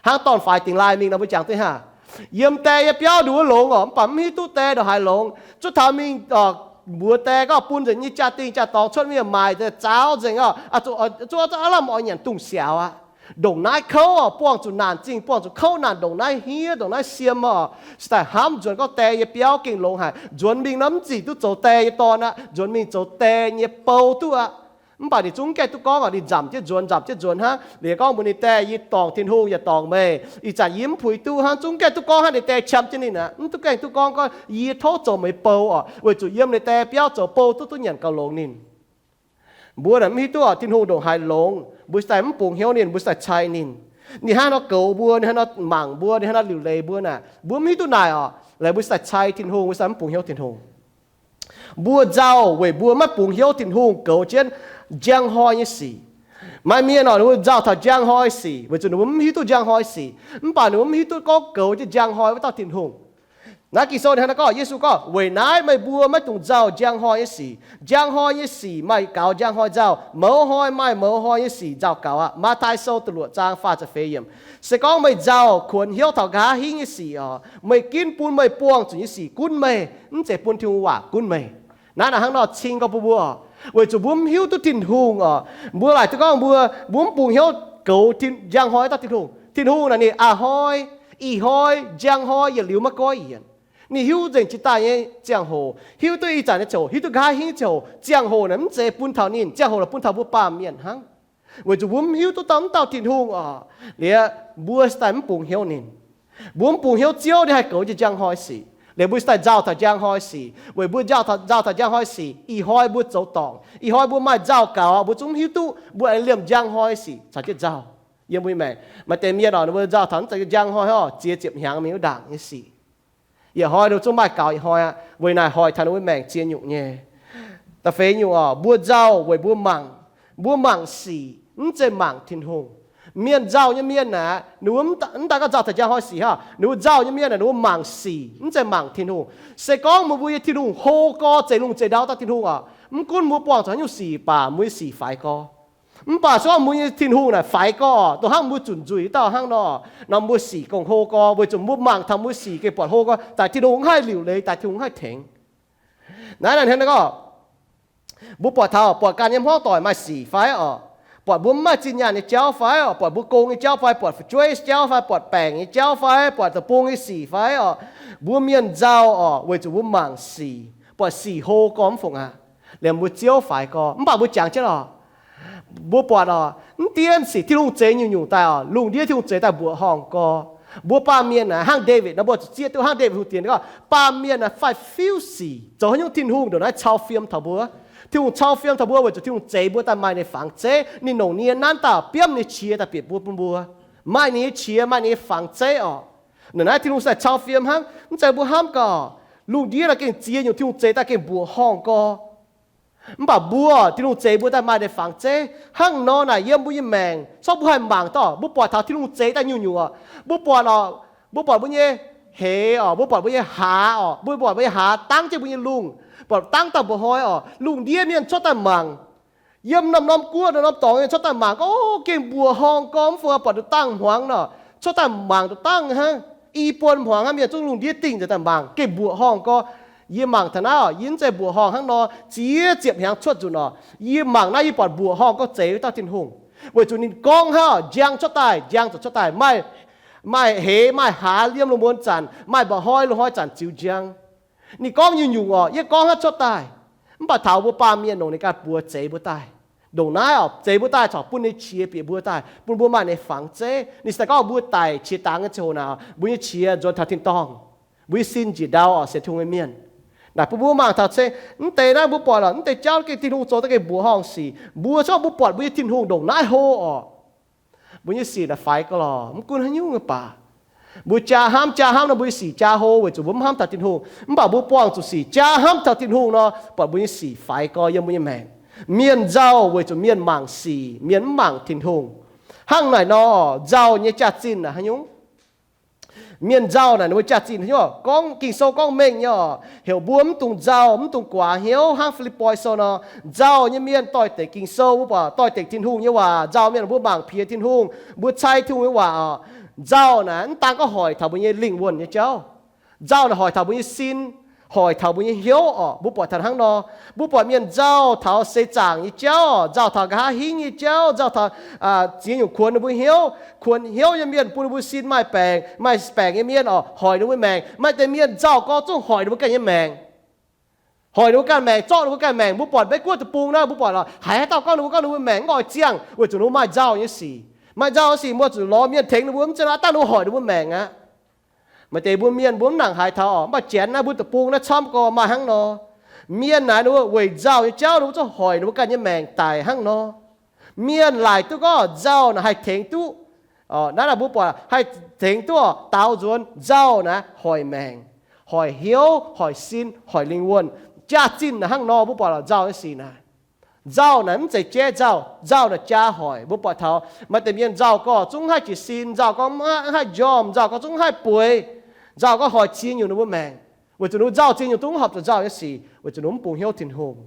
Hnangv dorn-faix dingx laaih mingh nor, mbuo jangx duqv hnangv, yiem die nyei biauv nduov longx oc, mv baac mv hiuv duqv die ndongc haaix longx. Zuov taux mingh mbuox die gorngv bun nzengc nyei jaa-dingh jaa-dorngx cuotv mingh maaic, zaaux nzengc oc, zuov aav lamh oix nyanc dungz siaaux aqv. Ndongc naaiv kouv oc, buangh zuqc naanc zingh, buangh zuqc kouv naanc, ndongc naaiv hniev, ndongc naaiv siem oc, se daaih hnamv nzuonx gorngv die nyei biauv gengh longx haic. Nzuonx mingh nor mv zingc duqv zoux die nyei dorn aqv, nzuonx mingh zoux die nyei bou duqv aqv. Mv baac ninh zungv gaengh duqv gorngv oc, ninh nzamc jienv nzuonx, nzamc jienv nzuonx hnangv. Liuz gorngv mbuox ninh die, yie dorngc Tin-Hungh yaac dorngc meih. Ih zanc yie mv puix duqv hnangv. Zungv gaengh duqv gorngv hnangv, ninh die qam jienv ninh aqv, mv duqv gaengh duqv gorngv, gorngv yie tov zoux meih bou oc, weic zuqc yiem ninh die biauv zoux bou duqv, duqv nyanc gauh longx ninh. Mbuo naaic mv hiuv duqv oc, Tin-Hungh ndongc haaix longx, mbuo se daaih mv bungx hnyouv ninh, mbuo se daaih cai ninh. Ninh hnangv nor goux mbuo, ninh hnangv nor mangc mbuo, ninh hnangv nor liuc leiz mbuo naaic, mbuo mv hiuv duqv naaic oc. Laaic mbuo se daaih cai Tin-Hungh, mbuo se daaih mv bungx hnyouv Tin-Hungh. Mbuo nzauh weic mbuo maiv bungx hnyouv Tin-Hungh goux jienv njang hnoi nyei sic. Maaih mienh oc, ninh mbuo nzauh taux njang hnoi sic weic zuqc ninh mbuo mv hiuv duqv njang hnoi sic, mv baac ninh mbuo mv hiuv duqv gorngv goux jienv njang hnoi wuov dauh Tin-Hungh. Naaiv Ging-Sou ninh hnangv naaiv gorngv, Yesu gorngv, weic naaiv meih mbuo maiv dungx nzauh njang hnoi nyei sic. Njang hnoi nyei sic maaih gaux njang hnoi nzauh, mouz hnoi maaih mouz hnoi nyei sic nzauh gaux aqv. Matv^taai Sou da'luoqc zaang faah ziepc feix yiemc. Se gorngv meih nzauh kuonx hnyouv taux nqa'haav hingv nyei sic oc, meih ginv bun meih buangh zuqc nyei sic gunv meih, mv zeiz bun Tin-Hungh waac gunv meih. Naaiv naaic hnangv nor cing gorngv bun mbuo oc, weic zuqc mbuo mv hiuv duqv Tin-Hungh oc. Mbuo laaic duqv gorngv mbuo, mbuo mv bungx hnyouv goux njang hnoi dauh Tin-Hungh. Tin-Hungh naaic ninh a'hnoi, ih hnoi, njang hnoi yietc liuz maiv goiv yienc. Ninh hiuv nzengc jiex daaih nyei ziangh hoc, hiuv duqv ih zanc nyei ziangh hoc, hiuv duqv nqa'haav hingv nyei ziangh hoc. Ziangh hoc naaic mv zeiz bun taux ninh, ziangh hoc naaic bun taux mbuo baamh mienh hnangv. Weic zuqc mbuo mv hiuv duqv dauh mv dauh Tin-Hungh oc, liuz mbuo se daaih mv bungx hnyouv ninh. Mbuo mv bungx hnyouv Ziouv ninh haih goux jienv njang hnoi sic. Liuz mbuo se daaih nzauh taux njang hnoi sic. Weic mbuo nzauh taux, nzauh taux njang hnoi sic, ih hnoi mbuo zoux dorngc, ih hnoi mbuo maaih nzauh gaux, mbuo zungv mv hiuv duqv mbuo aengx liemh njang hnoi sic caux jienv nzauh. Yiem mbuo nyei maengc maaih deix mienh oc, ninh mbuo nzauh taux mv zeiz njang hnoi oc, ziex ziepc hnyangx mingh wuov ndaangc nyei sic. Yietc hnoi ninh zungv maaih gaux yietc hnoi aqv. Weic naaic hoic taux ninh mbuo maengc ziex nyungc nyei. Da'feix nyungc oc, mbuo nzauh weic mbuo mangc, mbuo mangc sic, mv zeiz mangc Tin-Hungh. Mienh nzauh nyei mienh aeqv, ninh mbuo mv daaih gorngv nzauh taux njang hnoi sic hnangv. Ninh mbuo nzauh nyei mienh aeqv, ninh mbuo mangc sic, mv zeiz mangc Tin-Hungh. Se gorngv meih mbuo nyei Tin-Hungh hlo gorx, zeix lungh zeix ndau dauh Tin-Hungh oc, mv gunv mbuo buangh zuqc haaix nyungc sic baac mbuo nyei sic faix gorx. Mv baac se gorngv mbuo nyei Tin-Hungh naaic faix gorx oc, dongh hnangv mbuo zuqc nzuih dauh hnangv nor, nor mbuo sic gengh hlo gorx, weic zuqc mbuo mangc taux mbuo sic gengh buatc hlo gorx, daaih Tin-Hungh mv haih liuc leiz, daaih Tin-Hungh mv haih tengx. Naaiv naaic hnangv naaiv gorngv, mbuo buatc taux, buatc ganh nyei hmuangv doic maaih sic fai oc, buatc mbuo mv maaih zinh nyaanh nyei jauv fai oc, buatc mbuo gong nyei jauv fai, buatc fu'jueiv jauv fai, buatc baengc nyei jauv fai, buatc deic-bung nyei sic fai oc, mbuo mienh nzauh oc, weic zuqc mbuo mangc sic, buatc sic hlo gorx mv fungc aqv. Liemh mbuo Ziouv faix gorx, mv baac mbuo jangx jienv oc, mbuo buatc oc, mv dien sic Tin-Hungh zeix nyungc-nyungc daaih oc, lungh ndiev Tin-Hungh zeix daaih mbuoqc horngh gorx. Mbuo baamh mienh aeqv, hnangv Ndaawitv nor, mbuo zuqc zieqv duqv hnangv Ndaawitv Hungh Diex gorngv, baamh mienh aeqv, faix-fiuv sic, zoux haaix nyungc Tin-Hungh ndongc naaiv cau fiem taux mbuo. Tin-Hungh cau fiem taux mbuo weic zuqc Tin-Hungh zeix mbuo daaih maaih ninh nyei fangx zeiv. Ninh longc ninh nyei nanv daaih biomv ninh nyei qiex daaih bieqc mbuo bun mbuo. Maaih ninh nyei qiex, maaih ninh nyei fangx zeiv oc. Ndongc naaiv Tin-Hungh se cau fiem hnangv, mv zeiz mbuo hnamv gaax, lungh ndiev naaiv gengh ziex nyungc Tin-Hungh zeix daaih gengh mbuoqc horngh gorx. Mv baac mbuo, Tin-Hungh zeix mbuo daaih maaih ninh nyei fangx zeiv. Hnangv nor naaic yiem mbuo nyei maengc, se gorngv mbuo haih mangc dauh, mbuo buatc taux Tin-Hungh zeix daaih nyungc-nyungc oc, mbuo buatc oc, mbuo buatc mbuo nyei heix oc, mbuo buatc mbuo nyei hlaax oc, mbuo buatc mbuo nyei hlaax dangv jienv mbuo nyei lungh, buatc dangv daaih mbuoqc hnoi oc, lungh ndiev mienh cuotv daaih mangc, Yiem norm-norm guoqv, norm-norm dorngx nyei cuotv daaih mangc gorngv, gengh mbuoqc horngh gorngv, mv fungc buatc nduqc dangh hmuangx nor, cuotv daaih mangc nduqc dangh hnangv. I buon hmuangx hnangv, mienh zungv lungh ndiev dingh nzengc daaih mangc, gengh mbuoqc horngh gorngv. Yie mangc taux naaiv oc, yie mv zeiz mbuoqc horngh hnangv nor, ziex ziepc hnyangx cuotv nzunc oc, yie mangc naaiv yie buatc mbuoqc horngh gorngv zeiz wuov dauh Tin-Hungh. Weic zuqc ninh gorngv hnangv oc, njang cuotv daaih, njang ziouc cuotv daaih, maaih, maaih heix maaih hlaax liemh lungh muonz zanc, maaih mba'hnoi lungh hnoi zanc ziux njang. Ninh gorngv nyungc-nyungc oc, yie gorngv hnangv cuotv daaih. Mv baac taux mbuo baamh mienh longc ninh ganh buoz zeix mbuo daaih. Ndongc naaiv oc, zeix mbuo daaih corc bun ninh qiex bieqc mbuo daaih, bun mbuo maaih ninh fangx zeiv. Ninh se daaih gorngv mbuo daic qiex dangx nyei ziangh hoc naaic, mbuo nyei qiex nzuonx taux tin-dorngh. Mbuo nyei sin njiec ndau oc, sienx Tin-Hungh nyei mienh. Naaic bun mbuo mangc taux se, mv deix naaiv mbuo buatc oc, mv deix jauv gengh Tin-Hungh zoux daaih gengh mbuoqc horngh sic. Mbuo corc mbuo buatc mbuo nyei Tin-Hungh ndongc naaiv hlo oc. Mbuo nyei sic naaic faix gau lorqc, mv gunv haaix nyungc nyei baac. Mbuo jaa hnamv, jaa hnamv nor mbuo nyei sic jaa hlo weic zuqc mbuo mv hnamv taux Tin-Hungh. Mv baac mbuo buangh zuqc sic jaa hnamv taux Tin-Hungh nor, buatc mbuo nyei sic faix gau yiem mbuo nyei maengc. Mienh nzauh weic zuqc mienh mangc sic, mienh mv mangc Tin-Hungh. Hnangv naaic nor, nzauh nyei jaax-zinh naaic haaix nyungc? Mienh nzauh naaic ninh mbuo jaax-zinh haaix nyungc? Gorngv Ging-Sou gorngv mengh nyei oc, heuc mbuo mv dungx nzauh, mv dungx guaax hnyouv hnangv Fi^lipv^poi Sou nor. Nzauh nyei mienh doix-dekc Ging-Sou, mbuo buatc doix-dekc Tin-Hungh nyei waac. Nzauh mienh mbuo mangc piex Tin-Hungh, mbuo cai Tin-Hungh nyei waac oc. Nzauh naaic mv daan gorngv hoic taux mbuo nyei lingh wuonh nyei jauv. Nzauh naaic hoic taux mbuo nyei sin, hoic taux mbuo nyei hnyouv oc. Mbuo buatc taux hnangv nor, mbuo buatc mienh nzauh taux seix zaangc nyei jauv, nzauh taux nqa'haav hingv nyei jauv, nzauh taux ziex nyungc kuonx ninh mbuo hnyouv. Kuonx hnyouv nyei mienh bun ninh mbuo sin maaih baengc, maaih baengc nyei mienh oc, hoic ninh mbuo maengc. Maaih deix mienh nzauh gorx zungv hoic ninh mbuo ganh nyei maengc. Hoic ninh mbuo ganh maengc, zorqv ninh mbuo ganh maengc. Mbuo buatc Meiv Guoqv deic-bung naaiv, mbuo buatc lorqc, haiz haaix dauh gorngv ninh mbuo, gorngv ninh mbuo maengc mv oix ziangh, weic zuqc ninh mbuo maaih nzauh nyei sic. Maaih nzauh nyei sic, mbuo zuqc lorz mienh tengx ninh mbuo, mv zeiz aqv, dangh ninh mbuo hoic ninh mbuo maengc aqv. Maaih deix mbuo mienh mbuo mv nangc haaix taux oc, mv baac janx naaiv mbuo deic-bung naaiv camv gorx maaih hnangv nor. Mienh naaic ninh mbuo weic nzauh nyei jauv ninh mbuo zungv hoic ninh mbuo ganh nyei maengc daic hnangv nor. Mienh laaic duqv gorngv nzauh naaic haih tengx duqv, naaiv naaic mbuo buatc haih tengx duqv oc, daaux nzuonx. Nzauh naaic hoic maengc, hoic hnyouv, hoic sin, hoic lingh wuonh. Jaax-zinh naaic hnangv nor mbuo buatc lorqc, nzauh nyei sic naaic. Nzauh naaic mv zeiz jaiv nzauh, nzauh naaic jaa hoic. Mbuo buatc taux maaih deix mienh nzauh gorx zungv haih jiez sin, nzauh gorx mv haih njormh, nzauh gorx zungv mv haih bueix, nzauh gorx hoic ziex nyungc ninh mbuo maengc. Weic zuqc ninh mbuo nzauh ziex nyungc zungv horpc zuqc nzauh nyei sic, weic zuqc ninh mbuo mv bungx hnyouv Tin-Hungh.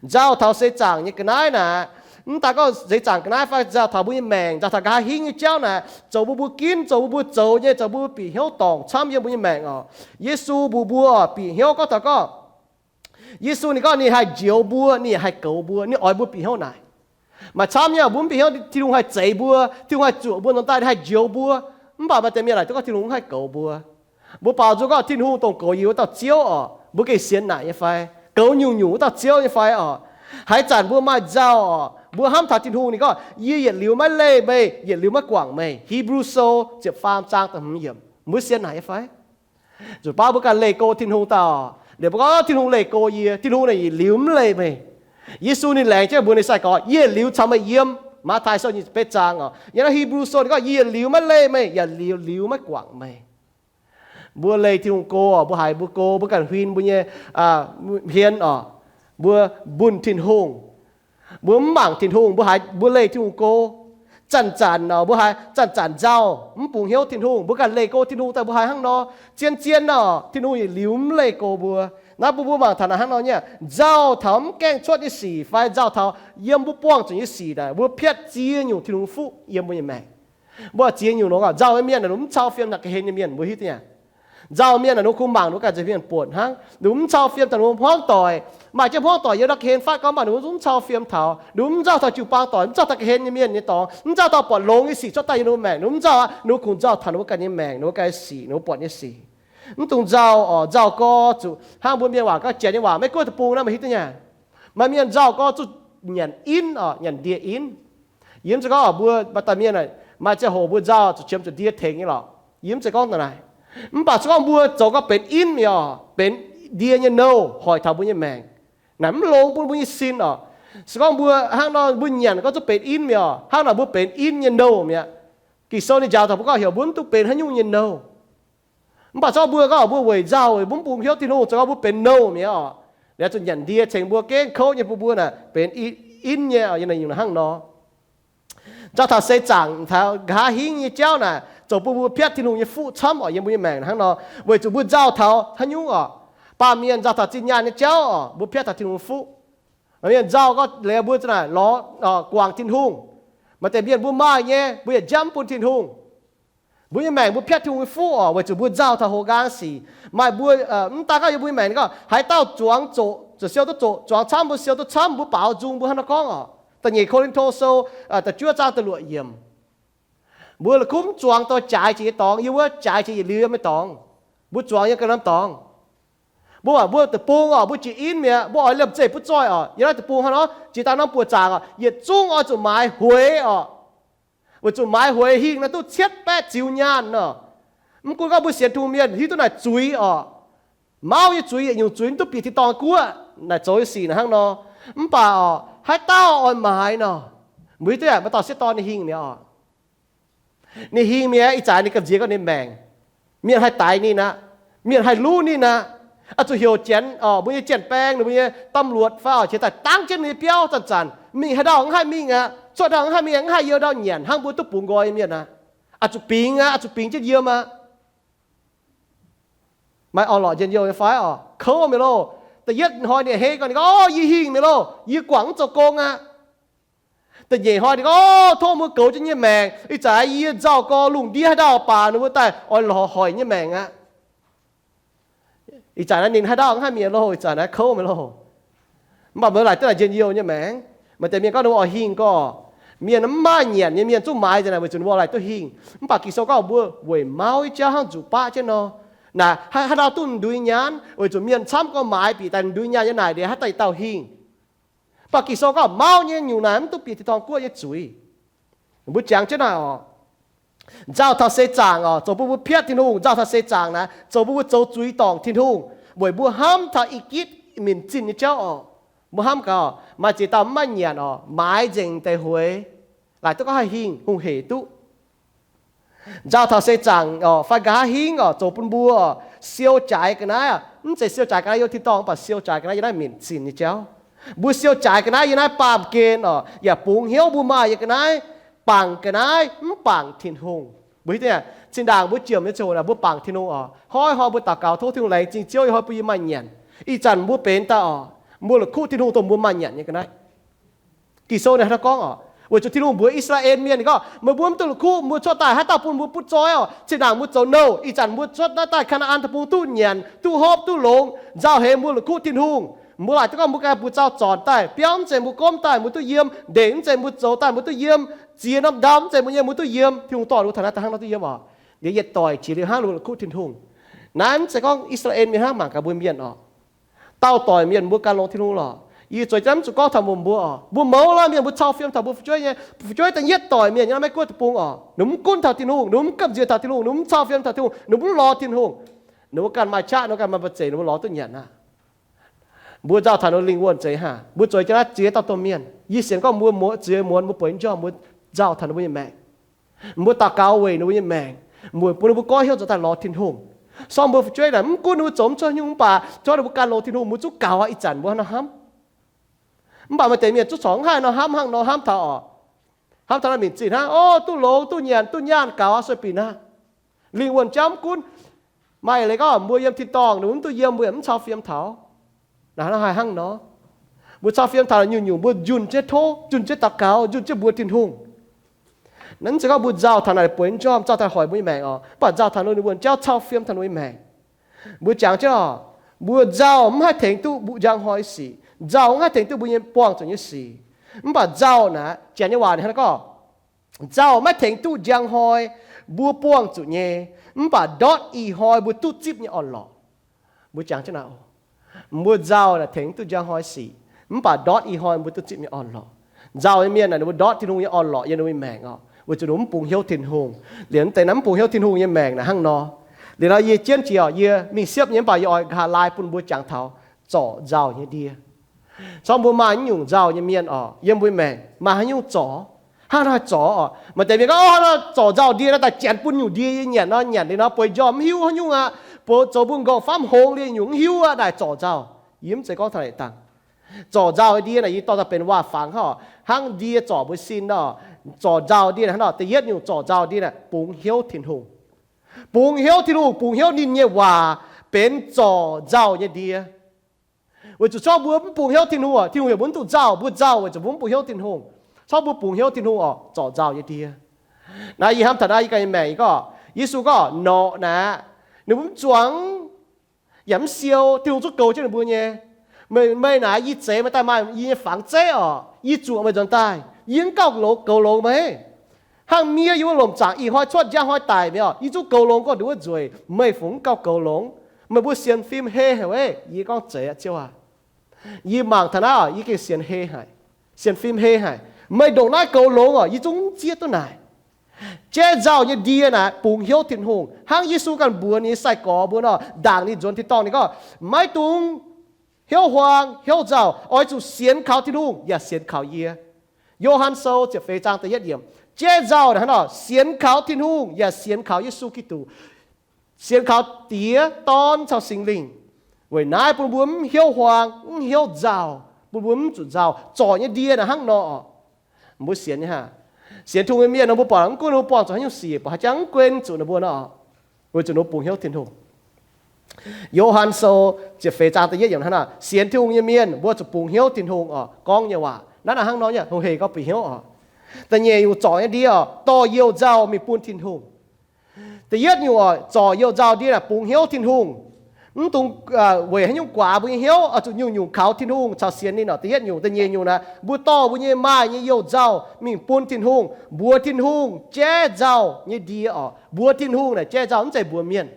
Nzauh taux seix zaangc nyei ga'naaiv naaic, mv daan gorngv seix zaangc ga'naaiv fai nzauh taux mbuo nyei maengc, nzauh taux nqa'haav hingv nyei jauv naaic, zoux mbuo mbuo ginv, zoux mbuo mbuo zoux nyei, zoux mbuo bieqc hnyouv dorngc camv yiem mbuo nyei maengc oc. Yesu mbuox mbuo bieqc hnyouv gorngv taux gorngv, Yesu ninh gorngv ninh haih njoux mbuo, ninh yaac haih goux mbuo, ninh oix mbuo bieqc hnyouv naaic. Maaih camv nyei mbuo mv bieqc hnyouv, Tin-Hungh haih zeix mbuo, Tin-Hungh haih zuoqc mbuo nzuonx daaih, ninh haih njoux mbuo. Mv baac maaih deix mienh laaic duqv gorngv Tin-Hungh mv haih goux mbuo. Mbuo baaux nzung gorngv Tin-Hungh dongh goux yie wuov dauh Ziouv oc, mbuo gengh sienx naaic nyei fai? Goux nyungc-nyungc wuov dauh Ziouv nyei fai oc? Haaix zanc mbuo maaih nzauh oc, mbuo hnamv taux Tin-Hungh, ninh gorngv, Yie yietc liuz maiv leih meih, yietc liuz maiv guangc meih. Hebrew Sou ziepc faam zaang da'hmz yiemc. Mbuo sienx naaic nyei fai? Zuqc baav mbuo ganh leih go Tin-Hungh daaih oc, liuz mbuo gorngv, Tin-Hungh leih go yie, Tin-Hungh naaic yietc liuz mv leih meih. Yesu ninh laengz jienv mbuox ninh sai-gorx, Yie yietc liuz caux meih yiem. Matv^taai Sou nyic ziepc betv zaang oc. Yiem naaiv Hebrew Sou ninh gorngv, Yie yietc liuz maiv leih meih, yaac liuz, liuz maiv guangc meih. Mbuo leih Tin-Hungh go oc, mbuo haiz mbuo go, mbuo ganh huin mbuo nyei hmien oc, mbuo mbunh Tin-Hungh. Mbuo mv mangc Tin-Hungh, mbuo haiz mbuo leih Tin-Hungh go. Zanc-zanc oc, mbuo haiz zanc-zanc nzauh, mv bungx hnyouv Tin-Hungh, mbuo ganh leih go Tin-Hungh daaih mbuo haiz hnangv nor. Zien-zien oc, Tin-Hungh yietc liuz mv leih go mbuo. Naaiv bun mbuo mangc taux naaic hnangv nor nyei, nzauh taux mv gaengh cuotv nyei sic fai nzauh taux yiem mbuo buangh zuqc nyei sic naaic, mbuo piatv ziex nyungc Tin-Hungh fuqv yiem mbuo nyei maengc. Mbuo ziex nyungc nor, nzauh mienh naaic, ninh mv cau fiem taux ga'hlen nyei mienh, mbuo hiuv duqv nyei. Nzauh mienh naaic, ninh kungx mangc ninh ganh nza'hmien buonc hnangv, ninh mv cau fiem taux ninh mbuo hmuangv doic. Maaih jienv hmuangv doic yiem ndau ga'hlen fatv gorngv, mv baac ninh mv cau fiem taux, ninh mv nzauh taux jiu-baang doic, mv nzauh taux ga'hlen nyei mienh nyei dorngx, mv nzauh taux buatc longx nyei sic cuotv daaih yiem ninh mbuo maengc, ninh mv nzauh aqv. Ninh kungx nzauh taux ninh mbuo ganh nyei maengc, ninh mbuo ganh nyei sic, ninh mbuo buatc nyei sic. Mv dungx nzauh oc, nzauh gorx zuqc hnangv mbuo mienh waac gorngv, janx nyei waac, Meiv Guoqv deic-bung naaiv meih hiuv duqv nyei. Maaih mienh nzauh gorx zuqc nyanc inv oc, nyanc ndie inv. Yie mv zeiz gorngv mbuo maaih dauh mienh, maaih ziangh hoc mbuo nzauh zuqc qiemx zuqc ndie tengx nyei lorqc. Yie mv zeiz gorngv daaih naaic. Mv baac se gorngv mbuo zoux gau benx inv mi'aqv oc, benx ndie nyei nouh hoic taux mbuo nyei maengc, naaic mv longx bun mbuo nyei sin oc. Se gorngv mbuo hnangv nor mbuo nyanc gorngv zuqc benx inv mi'aqv oc, hnangv naaic mbuo benx inv nyei nouh mi'aqv. Ging-Sou ninh njaaux taux mbuo gorngv heuc mbuo mv dungx benx haaix nyungc nyei nouh. Mv baac se gorngv mbuo gorngv mbuo weic nzauh, mbuo mv bungx hnyouv Tin-Hungh, zoux gau mbuo benx nouh mi'aqv oc. Liuz zuqc nyanc ndie cengx mbuo gengh kouv nyei bun mbuo naaic benx inv nyei oc, yiem naaic nyungc hnangv nor. Nzauh taux seix zaangc taux nqa'haav hingv nyei jauv naaic, zoux bun mbuo piatv Tin-Hungh nyei fuqv camv oc, yiem mbuo nyei maengc hnangv nor. Weic zuqc mbuo nzauh taux haaix nyungc oc? Baamh mienh nzauh taux zinh nyaanh nyei jauv oc, mbuo piatv taux Tin-Hungh fuqv. Mienh nzauh gorngv leiz mbuo za'naaic lorz guangc Tin-Hungh. Maaih deix mienh mbuo maaih nyei, mbuo yaac njamv bun Tin-Hungh. Mbuo nyei maengc mbuo piatv Tin-Hungh nyei fuqv oc, weic zuqc mbuo nzauh taux houx nqaang sic. Maaih mbuo, mv daaih gorngv yiem mbuo nyei maengc gorngv haaix dauh zuangx zoqc, zuqc siou duqv zoqc, zuangx camv mbuo siou duqv camv, mbuo baaux nzung mbuo hnangv nor gorngv oc. Da'nyeic Ko^lin^to Sou da'juov zaang da'luoqc yiemc. Mbuo la'kuqv mv zuangx dorh jaaix jiex nyei dorngx, yie wuov jaaix jiex yietc liuz yiem nyei dorngx. Mbuo zuangx yiem ga'naaiv norm dorngx. Mbuo, mbuo deic-bung oc, mbuo jiex in mi'aqv, mbuo oix liemh zeih butv zoih oc. Yiem naaiv deic-bung hnangv nor, jiex daaih norm buoqc zaangc oc, yietc zungv oix zuqc maaiz hueix oc. Weic zuqc maaiz hueix hingh naaiv duqv cietv baeqv ziux nyaanh nor. Mv gunv gorngv mbuo sienx Tin-Hungh mienh hiuv duqv naaic zuiz oc. Mauv nyei zuiz, yietc nyungc zuiz mv duqv bieqc tin-dorngh guoqv naaic zoux nyei sic naaic hnangv nor. Mv baac oc, haaix dauh oix maaiz nor, mbuo hiuv duqv maaih dauh sieqv dorn ninh hingh mi'aqv oc. Ninh hingh mi'aqv, ih zanc ninh gamh nziex gorngv ninh maengc. Mienh haih daix ninh aqv. Mienh haih luv ninh aqv. Oix zuqc heuc janx, mbuo nyei janx-baeng, ninh mbuo nyei ตำรวจ fai oc, qiex daaih dangv jienv ninh nyei biauv zanc-zanc. Mingh haaix ndau mv haih mingh aqv. Cuotv ndau mv haih mingh, mv haih yiem ndau nyanc hnangv mbuo duqv bungx nqoi nyei mienh aqv. Oix zuqc bingx aqv, oix zuqc bingx jienv yiem aqv. Maaih orn-lorqc njien-youh nyei fai oc? Kouv mi'aqv loh. Da'yietv hnoi ninh hei gorngv, ninh gorngv, O, yie hingh mi'aqv loh. Yie guangc mv zoux gong aqv. Da'nyeic hnoi ninh gorngv, O, tov mbuo goux jienv nyei maengc. Ih zanc yie nzauh gorx, lungh ndiev haaix dauh baac ninh mbuo daaih oix lorz hoic nyei maengc aqv. Ih zanc naaiv ninh haaix dauh mv haih mingh loh, ih zanc naaiv kouv mi'aqv loh. Mv baac mbuo laaic duqv naaic njien-youh nyei maengc. Maaih deix mienh gorngv ninh mbuo oix hingh gorx, mienh mv maaih nyanc nyei mienh zungv maaiz nzengc naaic weic zuqc ninh mbuo laaic duqv hingh. Mv baac Ging-Sou gorngv mbuo weic mauv nyei jauv hnangv nzuqc baqv jienv nor. Naaic haaix dauh duqv ndui nyaanh, weic zuqc mienh camv gorngv maaiz bieqc daaih ndui nyaanh nyei naaic ndiev haaix dauh dauh hingh. Mv baac Ging-Sou gorngv mauv nyei nyungc naaic mv duqv bieqc tin-dorngh guoqv nyei zuiz. Mbuo jangx jienv naaic oc, nzauh taux seix zaangc oc, zoux bun mbuo piatv Tin-Hungh. Nzauh taux seix zaangc naaic zoux bun mbuo zoux zuiz dorngc Tin-Hungh, weic mbuo hnamv taux i gitv minc zinh nyei jauv oc. Mbuo hnamv gaax, maaih ziex dauh mv maaih nyanc oc, maaiz nzengc deix hueix, laaic duqv gorngv haih hingh, hungh hec duqv. Nzauh taux seix zaangc oc, fai nqa'haav hingv oc, zoux bun mbuo oc, siou jaaix ga'naaiv oc. Mv zeiz siou jaaix ga'naaiv yiem tin-dorngh, mv baac siou jaaix ga'naaiv yiem naaiv minc zinh nyei jauv. Mbuo siou jaaix ga'naaiv yiem naaiv baamh gen oc, yaac bungx hnyouv mbuo maaih nyei ga'naaiv, bangc ga'naaiv mv bangc Tin-Hungh. Mbuo hiuv duqv, zinh ndaangc mbuo jiem nyei ziangh hoc naaic mbuo bangc Tin-Hungh oc, hnoi hnoi mbuo daux gaux tov Tin-Hungh laengz zingh Ziouv yiem hnoi bun yie maaih nyanc. Ih zanc mbuo benx daaih oc, mbuo la'kuqv Tin-Hungh dongh mbuo maaih nyanc nyei ga'naaiv. Ging-Sou ninh hnangv naaiv gorngv oc, weic zuqc Tin-Hungh mbuox I^saa^laa^en Mienh, ninh gorngv, Meih mbuo mv duqv la'kuqv, mbuo cuotv daaih haaix dauh bun mbuo butv zoih oc? Zinh ndaangc mbuo zoux nouh, ih zanc mbuo cuotv naaiv daaih Kaa^naa^an Deic-Bung duqv nyanc, duqv hopv, duqv longx, nzauh heix mbuo la'kuqv Tin-Hungh. Mbuo laaic duqv gorngv mbuo ganh mbuox zaux zornc daaih, biauv mv zeiz mbuo gomv daaih mbuo duqv yiem, ndeic mv zeiz mbuo zoux daaih mbuo duqv yiem, ziex norm ndau mv zeiz mbuo nyei mbuo duqv yiem. Tin-Hungh dorh mbuo taux naaiv daaih hnangv nor duqv yiem oc. Liuz yietc doic jiex liuz hnangv la'kuqv Tin-Hungh. Naaiv mv zeiz gorngv I^saa^laa^en Mienh hnangv, mangc gaax mbuo Mienh oc. Dauh doic mienh mbuo gan longx Tin-Hungh lorqc. Yie zueiz jienv mv zuqc gorngv taux mbuo, mbuo oc, mbuo mouz laanh mienh mbuo cau fiem taux mbuo fu'jueiv nyei, fu'jueiv da'yietv doic mienh nyei naaiv maiv guoqv deic-bung oc, ninh mbuo mv gunv taux Tin-Hungh, ninh mbuo mv gamh nziex taux Tin-Hungh, ninh mbuo mv cau fiem taux Tin-Hungh, ninh mbuo mv lorz Tin-Hungh. Ninh mbuo ganh maaih qaqv, ninh mbuo ganh maaih mbu'ziex, ninh mbuo lorz duqv nyanc aqv. Mbuo nzauh taux ninh mbuo lingh wuonh zeiz haac? Mbuo zueiz jienv naaiv ziex dauh domh mienh, yie sienx gorngv mbuo muoz ziex muonz mbuo bueix njormh mbuo nzauh taux ninh mbuo nyei maengc. Mbuo daux gaux weic ninh mbuo nyei maengc, weic bun ninh mbuo goiv hnyouv zoux daaih lorz Tin-Hungh. Sorng mbuo fu'jueiv naaic mv gunv ninh mbuo zoux mv cuotv nyungc mv baac, zorqv ninh mbuo gan longx Tin-Hungh, mbuo zungv gaux aqv. Ih zanc mbuo hnangv nor hnamv, mv baac maaih deix mienh zungv corc mv haih nor hnamv, hnangv nor hnamv taux oc. Hnamv taux naaiv minc zinh hnangv, o, duqv longx, duqv nyanc, duqv nyaanh gaux aqv, sueih binc aqv. Lingh wuonh jauv mv gunv. Maaih leiz gorngv mbuo yiem tin-dorngh, ninh mbuo mv duqv yiem, mbuo yaac mv cau fiem taux. Naaiv haih hnangv nor? Mbuo cau fiem taux nyungc-nyungc mbuo njunh jienv tov, njunh jienv daux gaux, njunh jienv mbuox Tin-Hungh. Naaiv mv zeiz gorngv mbuo nzauh taux naaic bueix njormh, nzauh taux hoic mbuo nyei maengc oc. Mv baac nzauh taux ninh mbuo wuonh jauv cau fiem taux ninh mbuo nyei maengc. Mbuo jangx jienv oc, mbuo nzauh mv haih tengx duqv mbuo njang hnoi sic. Nzauh mv haih tengx duqv mbuo nyei buangh zuqc nyei sic. Mv baac nzauh naaic, Janx nyei waac ninh hnangv naaiv gorngv, nzauh maiv tengx duqv njang hnoi mbuo buangh zuqc nyei, mv baac ndortv ih hnoi mbuo duqv zipv nyei orn-lorqc. Mbuo jangx jienv naaic, mbuo nzauh naaic tengx duqv njang hnoi sic, mv baac ndortv ih hnoi mbuo duqv zipv nyei orn-lorqc. Nzauh nyei mienh naaic ninh mbuo ndortv Tin-Hungh nyei orn-lorqc yiem ninh mbuo nyei maengc oc, weic zuqc ninh mbuo mv bungx hnyouv Tin-Hungh. Liuz mv deix naaiv mv bungx hnyouv Tin-Hungh nyei maengc naaic hnangv nor. Liuz nor yie jienv jiex oc, yie mingh siepv nyei mv baac yie oix nqa'haav laai bun mbuo jangx taux zorc nzauh nyei ndie. Zorqv mbuo maaih nyungc nzauh nyei mienh oc, yiem mbuo maengc maaih haaix nyungc zorc, hnangv haaix nor haih zorc oc? Maaih deix mienh gorngv, O, hnangv nor zorc nzauh ndie naaiv daaih janx bun nyungc ndie yie nyanc nor, nyanc liuz nor bueix njormh mv hiuv haaix nyungc aqv, bueix zoux mbuo nqorngv famv hngongx liuz nyungc mv hiuv aqv, naaic zorc nzauh. Yie mv zeiz gorngv taux naaic dangh. Zorc nzauh ndie naaic yie dorh daaih benx waac-fangx hnangv oc, hnangv ndie zorc mbuo sin nor. Zorc nzauh ndie naaic hnangv nor, da'yietv nyungc zorc nzauh ndie naaic bungx hnyouv Tin-Hungh. Bungx hnyouv Tin-Hungh, bungx hnyouv ninh nyei waac benx zorc nzauh nyei ndie. Weic zuqc corc mbuo mv bungx hnyouv Tin-Hungh oc, Tin-Hungh yaac mbuo mv duqv nzauh, mbuo nzauh weic zuqc mbuo mv bungx hnyouv Tin-Hungh. Corc mbuo bungx hnyouv Tin-Hungh oc, zorc nzauh nyei ndie. Naaiv yie hnamv taux naaiv yie ganh nyei maengc, yie gorngv, Yesu gorngv, Norqc naaic, ninh mbuo mv zuangx yaac mv siou, Tin-Hungh zungv goux jienv ninh mbuo nyei. Meih, meih naaic yie zeix meih daaih maaih yie nyei fangx zeiv oc, yie zuoqc meih nzuonx daaih, yie mv gauh goux longx meih. Hnangv miev yiem wuov lomc zaangc ih hnoi cuotv njang hnoi daic mi'aqv, yie zungv goux longx gorngv nduov wuov nzueic, meih fungc mv gauh goux longx? Meih mbuo sienx fim hei haic. Yie gorngv, Zeiz aqv, Ziouv aac. Yie mangc taux naaiv oc, yie gengh sienx hei haic, sienx fim hei haic. Meih ndongc naaiv goux longx oc, yie zungv mv zieqv duqv naaic. Jaiv nzauh nyei ndie naaic bungx hnyouv Tin-Hungh. Hnangv Yesu ganh mbuox ninh nyei sai-gorx mbuo nor, ndaangc ninh nzuonx tin-dorngh, ninh gorngv, Maiv dungx hnyouv huaang hnyouv nzauh, oix zuqc sienx kaux Tin-Hungh yaac sienx kaux yie. Yo^han Sou ziepc feix zaang da'yietv yiemc. Jaiv nzauh naaic hnangv nor, sienx kaux Tin-Hungh yaac sienx kaux Yesu Giduc, sienx kaux Diex, Dorn caux Singx Lingh. Weic naaiv bun mbuo mv hnyouv huaang, mv hnyouv nzauh, bun mbuo mv zuqc nzauh. Zorc nyei ndie naaic hnangv nor oc. Mbuo sienx nyei hnangv. Sienx Tin-Hungh nyei mienh nor, mbuo buatc mv gunv mbuo buangh zuqc haaix nyungc sic, buatc haaix jangx mv gunv zuqc ninh mbuo nor, weic zuqc ninh mbuo bungx hnyouv Tin-Hungh. Yo^han Sou ziepc feix zaang da'yietv yiemc hnangv nor, sienx Tin-Hungh nyei mienh mbuo zuqc bungx hnyouv Tin-Hungh oc, gorngv nyei waac. Naaiv naaic hnangv nor nyei, hungh heic gorngv bungx hnyouv oc. Da'nyeic nyungc zorc nyei ndie oc, dorh you-nzauh mingh bun Tin-Hungh. Da'yietv nyungc oc, zorc you-nzauh ndie naaic bungx hnyouv Tin-Hungh. Mv dungx weic haaix nyungc guaax mbuo nyei hnyouv, oix zuqc nyungc-nyungc kaux Tin-Hungh caux sienx ninh oc. Da'yietv nyungc. Da'nyeic nyungc naaic, mbuo dorh mbuo nyei maaih nyei you-nzauh mingh bun Tin-Hungh, mbuox Tin-Hungh jaiv nzauh nyei ndie oc. Mbuox Tin-Hungh naaic jaiv nzauh, mv zeiz mbuox mienh.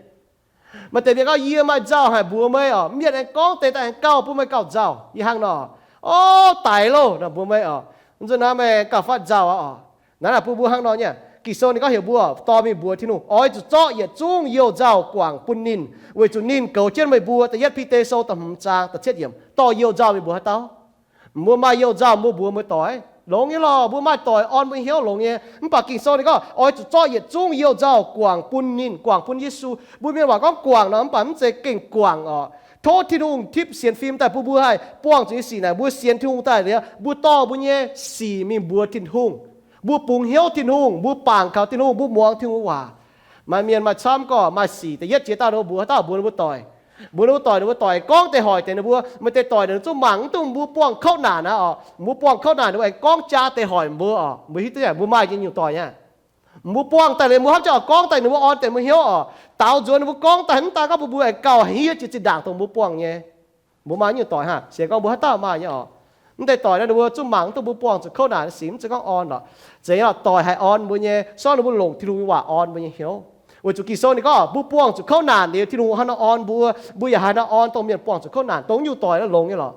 Maaih deix mienh gorngv, Yie maaih nzauh haic mbuox meih oc, mienh aengx gorngv deix daaih aengx gauh bun meih gauh nzauh. Yie hnangv nor, Ov, daic loh, naaic mbuox meih oc. Mv zuqc naaiv meih gauh fatv nzauh aqv oc. Naaiv naaic bun mbuo hnangv nor nyei. Ging-Sou ninh gorngv heuc mbuo dorh mingh mbuox Tin-Hungh, oix zuqc zorqv yietc zungv you-nzauh guangc bun ninh, weic zuqc ninh goux jienv meih mbuo. Da'yietv Bide Sou da'hmz zaang da'cietv yiemc. Dorh you-nzauh mingh mbuox haaix dauh? Mbuo maaih you-nzauh mbuo mbuox mbuo doic, longx nyei lorqc. Mbuo maaih doic orn mbuo hnyouv longx nyei. Mv baac Ging-Sou ninh gorngv oix zuqc zorqv yietc zungv you-nzauh guangc bun ninh, guangc bun Yesu. Mbuo mienh waac gorngv guangc nor, mv baac mv zeiz gengh guangc oc. Tov Tin-Hungh tipv sienx fim daaih bun mbuo haih buangh zuqc nyei sic naaic, mbuo sienx Tin-Hungh daaih liuz, mbuo dorh mbuo nyei sic mingh mbuox Tin-Hungh. Mbuo bungx hnyouv Tin-Hungh, mbuo bangc kaux Tin-Hungh, mbuo muangx Tin-Hungh waac. Maaih mienh maaih camv gorngv maaih sic da'yietv jiex daaih ninh mbuo mbuox haaix dauh, mbuox ninh mbuo doic. Mbuox ninh mbuo doic, ninh mbuo doic gorngv deix hoic deix ninh mbuo, maaih deix doic ninh zungv mangc mv duqv mbuo buangh kouv naanc aqv oc. Mbuo buangh kouv naanc ninh mbuo aengx gorngv jaa deix hoic mbuo oc. Mbuo hiuv duqv mbuo maaih nyei nyungc doic aqv. Mbuo buangh daaih liuz mbuo hnamv jienv oix gorngv daaih ninh mbuo orn deix mbuo hnyouv oc. Daaux nzuonx ninh mbuo gorngv daaih mv daan gorngv bun mbuo aengx gauh hiev jiex zinh ndaangc dongh mbuo buangh nyei. Mbuo maaih nyungc doic hnangv, sienx gorngv mbuo haaix dauh maaih nyei oc. Mv deix doic naaiv ninh mbuo zungv mangc mv duqv mbuo buangh zuqc kouv naanc nyei sic, mv zeiz gorngv orn lorqc. Zeiz oc, doic haih orn mbuo nyei, sortv ninh mbuo longc Tin-Hungh nyei waac orn mbuo nyei hnyouv. Weic zuqc Ging-Sou ninh gorngv mbuo buangh zuqc kouv naanc liuz, Tin-Hungh haaix nor orn mbuo, mbuo yaac haaix nor orn dongh mienh buangh zuqc kouv naanc. Dongh nyungc doic naaiv longx nyei lorqc.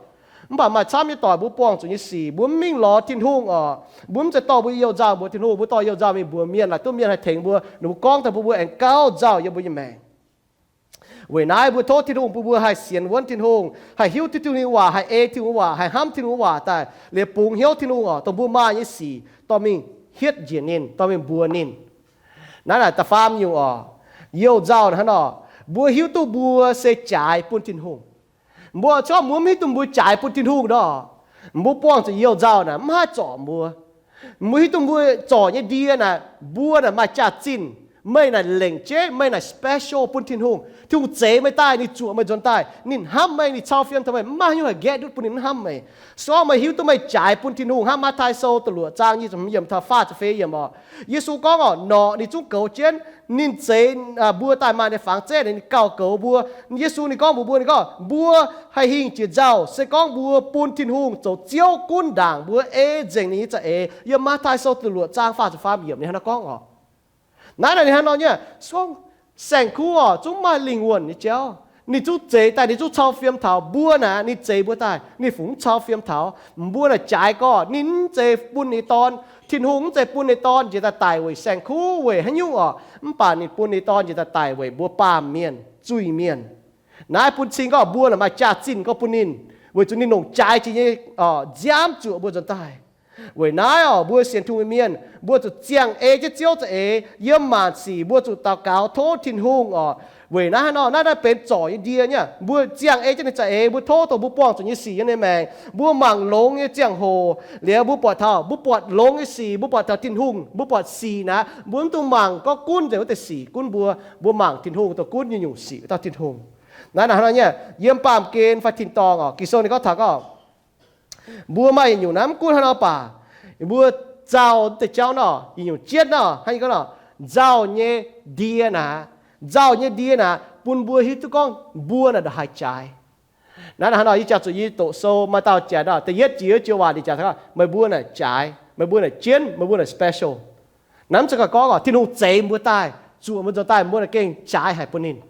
Mv baac maaih camv nyei doic mbuo buangh zuqc nyei sic mbuo mv mingh lorz Tin-Hungh oc. Mbuo mv zeiz dorh mbuo nyei you-nzauh mbuox Tin-Hungh, mbuo dorh you-nzauh mingh mbuox mienh, laaic duqv mienh haih tengx mbuo, ninh mbuo gorngv daaih bun mbuo aengx gauh nzauh yiem mbuo nyei maengc. Weic naaiv mbuo tov Tin-Hungh bun mbuo haih sienx wuonv Tin-Hungh, haih hiuv duqv Tin-Hungh nyei waac, haih ei Tin-Hungh waac, haih hnamv Tin-Hungh waac daaih, liuz bungx hnyouv Tin-Hungh oc, dongh mbuo maaih nyei sic dorh mingh hietv njiec ninh, dorh mingh mbuox ninh. Naaiv naaic da'faam nyungc oc, you-nzauh hnangv nor, mbuo hiuv duqv mbuo se jaaix bun Tin-Hungh. Mbuo corc mbuo mv hiuv duqv mbuo jaaix bun Tin-Hungh nor, mbuo buangh zuqc you-nzauh naaic mv haih zorc mbuo. Mbuo hiuv duqv mbuo zorc nyei ndie naaic, mbuo naaic maaih jaax-zinh, meih naaic lengc jeiv, meih naaic special bun Tin-Hungh. Tin-Hungh zeix meih daaih, ninh zuoqc meih nzuonx daaih, ninh hnamv meih, ninh cau fiem taux meih, mv maaih haaix nyungc haih nqaeqv ndutv bun ninh mv hnamv meih. Se gorngv meih hiuv duqv meih jaaix bun Tin-Hungh hnangv Matv^tai Sou da'luoqc zaang nyic ziepc hmz yiemc taux faah ziepc feix yiemc oc. Yesu gorngv oc, norqc ninh zungv goux jienv, ninh zeix mbuo daaih maaih ninh fangx zeiv, ninh gauh goux mbuo. Yesu ninh gorngv mbuox mbuo, ninh gorngv, mbuo haih hingh jiex nzauh se gorngv mbuo bun Tin-Hungh zoux Ziouv gunv ndaangc mbuo, ei nzengc ninh nyei za'eix. Yiem Matv^tai Sou da'luoqc zaang faah ziepc faam yiemc ninh hnangv naaiv gorngv oc. Naaiv naaic ninh hnangv nor nyei, se gorngv saeng-kuv oc, zungv maaih lingh wuonh nyei jauv. Ninh zungv zeix daaih, ninh zungv cau fiem taux. Mbuo naaic ninh zeix mbuo daaih, ninh fungc mv cau fiem taux? Mbuo naaic jaaix gorx, ninh mv zeiz bun ninh nyei Dorn. Tin-Hungh mv zeiz bun ninh nyei Dorn njiec daaih daic weic saeng-kuv weic haaix nyungc oc. Mv baac ninh bun ninh nyei Dorn njiec daaih daic weic mbuo baamh mienh, zuiz-mienh. Naaiv bun cing gorngv mbuo naaic maaih jaax-zinh gorngv bun ninh, weic zuqc ninh longc jaaix jiex nyei nziaamv zuoqc mbuo nzuonx daaih. Weic naaiv oc, mbuo sienx Tin-Hungh nyei mienh mbuo zuqc ziangh ei jienv Ziouv za'eix. Yiem maanc sic mbuo zuqc daux gaux tov Tin-Hungh oc. Weic naaiv hnangv nor, naaiv naaiv benx zorc nyei ndie nyei. Mbuo ziangh ei jienv ninh za'eix, mbuo tov dongh mbuo buangh zuqc nyei sic yiem ninh maengc. Mbuo mangc longx nyei ziangh hoc liuz, mbuo buatc taux, mbuo buatc longx nyei sic, mbuo buatc taux Tin-Hungh, mbuo buatc sic naaic, mbuo mv dungx mangc gorngv gunv nzengc wuov deix sic gunv mbuo. Mbuo mangc Tin-Hungh dongh gunv nyei nyungc sic wuov dauh Tin-Hungh. Naaiv naaic hnangv nor nyei, yiem baamh gen fai tin-dorngh oc, Ging-Sou ninh gorngv taux gorngv, mbuo maaih yietc nyungc naaiv mv gunv hnangv nor baac, mbuo nzauh deix jauv nor, yietc nyungc jienv nor, hnangv yie gorngv nor, nzauh nyei ndie naaic, nzauh nyei ndie naaic bun mbuo hiuv duqv gorngv mbuo naaic ndongc haaix jaaix. Naaiv hnangv nor yie jangx zuqc yie doqc sou maaih dauh jaaix nor, da'yietv jiex wuov joux waac ninh jaaix gorngv, meih mbuo naaic jaaix, meih mbuo naaic jienv, meih mbuo naaic special. Naaiv mv zeiz gorngv gorngv Tin-Hungh zeix mbuo daaih, zuoqc mbuo nzuonx daaih, mbuo naaic gengh jaaix haic bun ninh.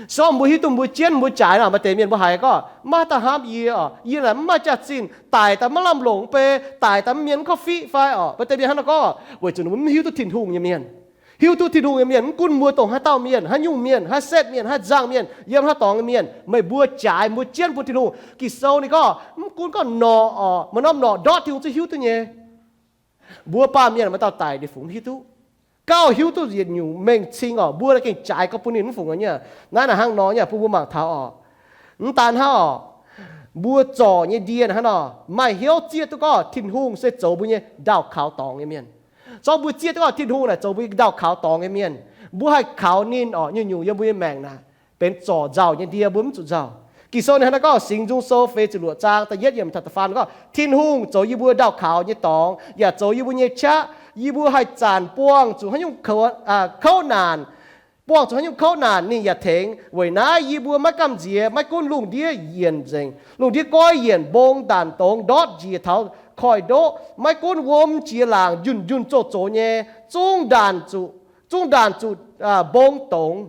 Se gorngv mbuo hiuv duqv mbuo jienv mbuo jaaix nor, maaih deix mienh mbuo haiz gorngv, maiv dauh hnamv yie oc, yie naaic mv maaih jaax-zinh, daic daaih maiv lamh longc, mv baac daic daaih mv mienh mv kov fiqv fai oc. Maaih deix mienh hnangv nor gorngv, weic zuqc ninh mbuo mv hiuv duqv Tin-Hungh nyei mienh. Hiuv duqv Tin-Hungh nyei mienh mv gunv mbuo dongh haaix dauh mienh, haaix nyungc mienh, haaix setv mienh, haaix nzangc mienh, yiem haaix dorngx nyei mienh, meih mbuo jaaix mbuo jienv bun Tin-Hungh. Ging-Sou ninh gorngv, mv gunv gorngv norqc oc, maaih norm norqc ndortv Tin-Hungh zungv hiuv duqv nyei. Mbuo baamh mienh maaih dauh daic ninh fungc mv hiuv duqv. Gauh hiuv duqv yietc nyungc mengh cing oc, mbuo naaic gengh jaaix gorngv bun ninh mv fungc nyei. Naaiv naaic hnangv nor nyei, bun mbuo mangc taux oc. Mv daan hnangv oc, mbuo zorc nyei ndie hnangv nor, maaih hnyouv zieqv duqv gorngv Tin-Hungh se zoux mbuo nyei ndaauh kaux dorngx nyei mienh. Zorqv mbuo zieqv duqv gorngv Tin-Hungh naaic zoux mbuo nyei ndaauh kaux dorngx nyei mienh, mbuo haih kaux ninh oc, nyungc-nyungc yiem mbuo nyei maengc naaic benx zorc nzauh nyei ndie, mbuo mv zuqc nzauh. Ging-Sou ninh hnangv naaiv gorngv, Singx Nzung Sou feix ziepc luoqc zaang da'yietv yiemc taux da'faam gorngv, Tin-Hungh zoux yie mbuo ndaauh kaux nyei dorngx, yaac zoux yie mbuo nyei qaqv. Yie mbuo haih zanc buangh zuqc haaix nyungc kouv naanc, buangh zuqc haaix nyungc kouv naanc ninh yaac tengx. Weic naaiv yie mbuo maiv gamh nziex, maiv gunv lungh ndiev yienc nzengc, lungh ndiev goiv yienc, mbong ndaanc dongz ndortv njiec taux koiv-ndoqv, maiv gunv wuom jiex laangc, njunh njunh zoh zox nyei, zungv ndaanc zuqc, zungv ndaanc zuqc mbong dongz.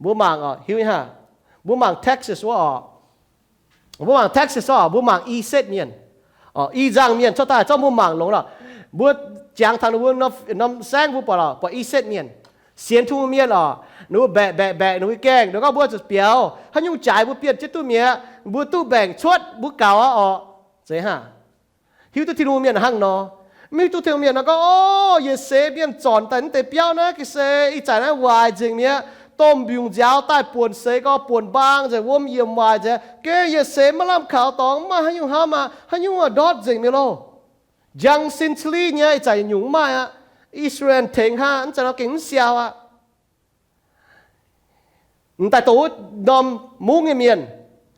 Mbuo mangc oc, hiuv nyei hnangv. Mbuo mangc Texas wuov oc. Mbuo mangc Texas wuov oc, mbuo mangc i setv mienh, i nzangc mienh cuotv daaih zorqv mbuo mangc longx lorqc. Mbuo jangx taux ninh mbuo norm saengv mbuo buatc lorqc, buatc i setv mienh, sienx Tin-Hungh mienh oc, ninh mbuo mbaeqc mbaeqc mbaeqc ninh mbuo gaengh, ninh gorngv mbuo zuqc biaux, haaix nyungc jaaix mbuo bienh jienv duqv mi'aqv, mbuo duqv mbaengc cuotv mbuo gaux aqv oc. Zeiz hnangv. Hiuv duqv Tin-Hungh mienh hnangv nor. Mv hiuv duqv Tin-Hungh mienh nor gorngv, o, yietc seix mienh zornc daaih mv deix biauv naaiv ga'sie, ih zanc naaiv waaic nzengc mi'aqv. Domh mbiungc nziaaux daaih buonc seix gorngv buonc mbaang nzengc, wuom yiemc waaic nzengc. Gengh yietc seix maiv lamh kaux dorngx, mv maaih haaix nyungc hnamv aqv. Haaix nyungc ndortv nzengc mi'aqv loh. Njang century nyei ih zanc nyungc mv maaih aqv. Israel tengx hnangv, mv zeiz nor gengh mv siau aqv. M'daaih dongh wuov norm mungv nyei mienh,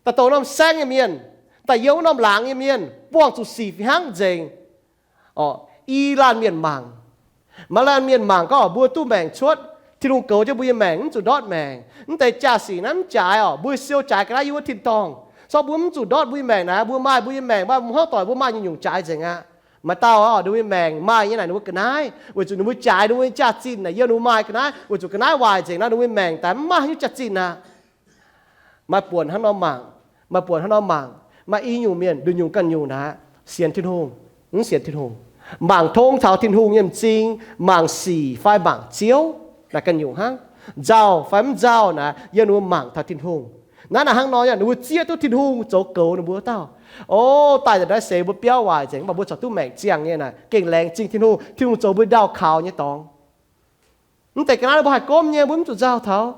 daaih dongh norm saengv nyei mienh, daaih yiem wuov norm laangz nyei mienh buangh zuqc sic fih hnangv nzengc. I laanh mienh mangc, maaih laanh mienh mangc gorngv mbuo duqv maengc cuotv, Tin-Hungh goux jienv mbuo nyei maengc mv zuqc ndortv maengc. Mv deix jaax-sic naaiv mv jaaix oc, mbuo siou jaaix ga'naaiv yiem wuov tin-dorngh. Corc mbuo mv zuqc ndortv mbuo nyei maengc naaiv, mbuo maaih mbuo nyei maengc, maaih mv haaix doic mbuo maaih nyungc-nyungc jaaix nzengc aqv. Maaih dauh oc, ninh mbuo nyei maengc maaih nyei naaic ninh mbuo ga'naaiv, weic zuqc ninh mbuo jaaix ninh mbuo nyei jaax-zinh naaic yiem ninh mbuo maaih ga'naaiv, weic zuqc ga'naaiv waaic nzengc nor, ninh mbuo nyei maengc daaih mv maaih haaix nyungc jaax-zinh aqv. Maaih buonc hnangv nor mangc, maaih buonc hnangv nor mangc. Maaih i nyungc mienh, nduqc nyungc ganh nyungc naaic, sienx Tin-Hungh, mv sienx Tin-Hungh, mangc tong taux Tin-Hungh nyei m'zing, mangc sic fai mangc Ziouv, naaic ganh nyungc hnangv. Nzauh fai mv nzauh naaic yiem ninh mbuo mangc taux Tin-Hungh. Naaiv naaic hnangv nor, ninh mbuo zieqv duqv Tin-Hungh zoux goux ninh mbuo dauh. O, daaih nzengc naaiv seix mbuo biauv waaic nzengc, mv baac mbuo corc duqv maengc ziangh nyei naaic, gengh laengz zingh Tin-Hungh, Tin-Hungh zoux mbuo ndaauh kaux nyei dorngx. Mv deix ga'naaiv mbuo haih gomv nyei, mbuo mv zuqc nzauh taux.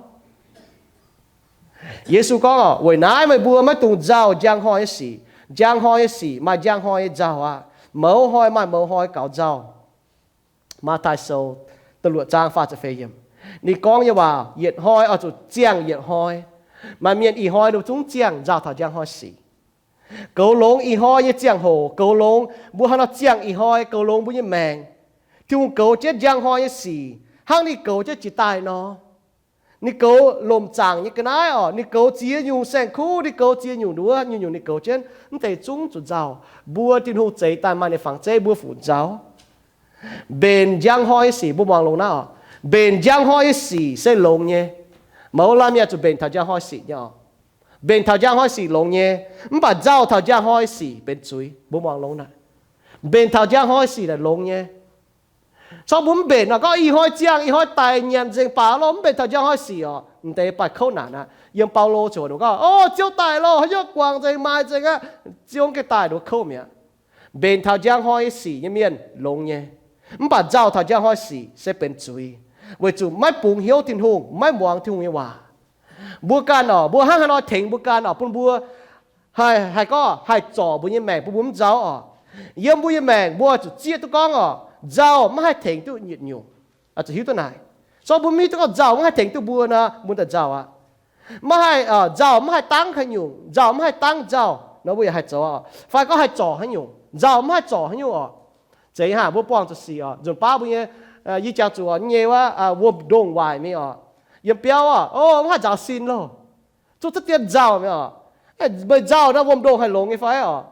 Yesu gorngv oc, weic naaiv meih mbuo maiv dungx nzauh njang hnoi nyei sic. Njang hnoi nyei sic maaih njang hnoi nyei nzauh aqv. Mouz hnoi maaih mouz hnoi gaux nzauh. Matv^taai Sou da'luoqc zaang faah ziepc feix yiemc. Ninh gorngv nyei waac, yietc hnoi oix zuqc ziangh yietc hnoi. Maaih mienh ih hnoi ninh zungv ziangh nzauh taux njang hnoi sic. Goux longx ih hnoi nyei ziangh hoc, goux longx mbuo haaix nor ziangh ih hnoi, goux longx mbuo nyei maengc. Tin-Hungh goux jienv njang hnoi nyei sic hnangv ninh goux jienv jiex daaih nor. Ninh goux lomc zaangc nyei ga'naaiv oc, ninh goux ziex nyungc saeng-kuv, ninh goux ziex nyungc nduov, nyungc-nyungc ninh goux jienv, mv deix zungv zuqc nzauh. Mbuo Tin-Hungh zeix daaih maaih ninh fangx zeiv, mbuo fu nzauh. Mbenc njang hnoi nyei sic, mbuo muangx longx naaiv oc. Mbenc njang hnoi nyei sic se longx nyei. Mouz laanh mienh zuqc mbenc taux njang hnoi sic nyei oc. Mbenc taux njang hnoi sic longx nyei, mv baac nzauh taux njang hnoi sic benx zuiz. Mbuo muangx longx naaic, mbenc taux njang hnoi sic naaic longx nyei. Corc mbuo mv mbenc nor, gorngv ih hnoi ziangh, ih hnoi daic, nyanc nzengc baac loh, mv mbenc taux njang hnoi sic oc, m'deix baac kouv naanc aqv. Yiem Baulo ziouc gorngv, o, Ziouv daic loh, haaix nyungc guangc nzengc, maaic nzengc aqv, Ziouv gengh daaih, nduov kouv mi'aqv. Mbenc taux njang hnoi sic nyei mienh longx nyei, mv baac nzauh taux njang hnoi sic se benx zuiz, weic zuqc maiv bungx hnyouv Tin-Hungh, maiv muangx Tin-Hungh nyei waac. Mbuo ganh oc, mbuo hnangv haaix nor tengx mbuo ganh oc, bun mbuo haih, haih gorngv haih zorc mbuo nyei maengc bun mbuo mv nzauh oc. Yiem mbuo nyei maengc mbuo zuqc zieqv duqv gorngv oc, nzauh maiv haih tengx duqv yietc nyungc. Zuqc hiuv duqv naaic. Corc mbuo mv hiuv duqv gorngv nzauh maiv haih tengx duqv mbuo nor, mbuo daaih nzauh aqv. Maiv haih nzauh, maiv haih dangv haaix nyungc, nzauh maiv haih dangv nzauh nor, mbuo yaac haih zoux oc. Fai gorngv haih zorc haaix nyungc, nzauh maiv haih zorc haaix nyungc oc. Zeiz haaix mbuo buangh zuqc sic oc. Nzunc baav mbuo nyei, yie jangx zuqc nyei wuov wuom-ndongh waaic mingh oc. Yiem biauv oc, o, maiv haih nzaaux sin loh. Zuqc cuotv dien nzauh mingh oc. Meih nzauh naaiv wuom-ndongh haih longx nyei fai oc?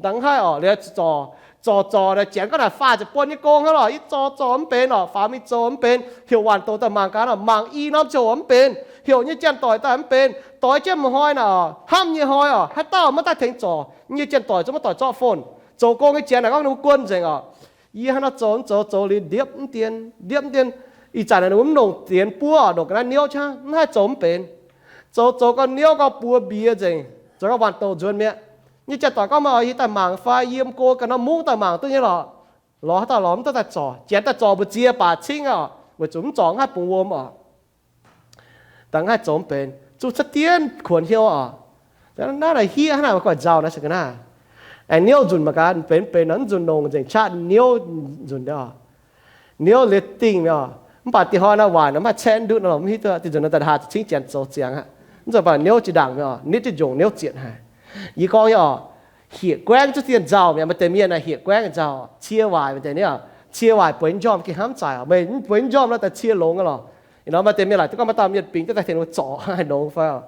Dangh haih oc, liuz zorc, zorc, zorc naaic, janx gorngv naaic faah ziepc buonc nyei gong hnangv lorqc. Yie zorc, zorc mv benx oc. Faaux mingh zoux mv benx. Heuc waanc douz daaih mangc gaax nor, mangc i norm ziangh hoc mv benx. Heuc nyei janx-doic daaih mv benx. Doix jienv m'hnoi naaic oc, hnamv nyei hnoi oc, haaix dauh maiv daaih tengx zorc. Nyei janx-doic zungv maiv doic zorqv fon. Zoux gong nyei janx naaic gorngv ninh mbuo guon nzengc oc. Yie hnangv naaiv zoux, zoux, zoux liuz ndiepv mv dien, ndiepv mv dien. Ih zanc naaic ninh mbuo mv longc dienx buov, longc ga'naaiv niouv qaqv, mv haih zoux mv benx. Zoux, zoux gau niouv gau buoz mbiex nzengc, zoux gau waanc douz nzuonx mi'aqv. Nyei janx-doic gorngv, Meih oix hieh daaih mangc fai? Yiem go ganh norm mungv daaih mangc duqv nyei lorqc. Lorz haaix dauh lorz mv duqv daaih zorc. Janx daaih zorc mbu'ziex baac cingv oc, weic zuqc mv zorc mv haih bungx wuom oc. Dangh haih zoux mv benx, zuqc cuotv dien kuonx hnyouv oc. Naaiv naaic hiev hnangv naaic, maiv guaix nzauh naaiv se ga'naaiv. Aengx niouv nzunc mangc gaax, benx mv benx nor, mv nzunc longx nzengc qaqv niouv nzunc. Niouv liuz dingh mi'aqv oc. Mv baac diex hnoi naaiv waaic nor maiv caeqv ndutv nor, mv hiuv duqv. Dinh nzunc naaiv daaih haah za'cingv janx zoux ziangx aqv. Mv zuqc baac niouv jiex ndaangc mi'aqv oc, nitv jienv njongc niouv zietc haic. Yie gorngv nyei oc, hieqv guaengv cuotv dien nzauh mi'aqv. Maaih deix mienh naaic hieqv guaengv nzauh, cie waaic. Maaih deix niouv cie waaic bueix njormh gengh hnamv zaaic oc. Meih mv bueix njormh nor, daaih cie longx aqv lorqc. Ih hnoi maaih deix mienh laaic duqv gorngv maaih dauh mienh bingx duqv daaih tengx ninh mbuo zorc haih longx fai oc.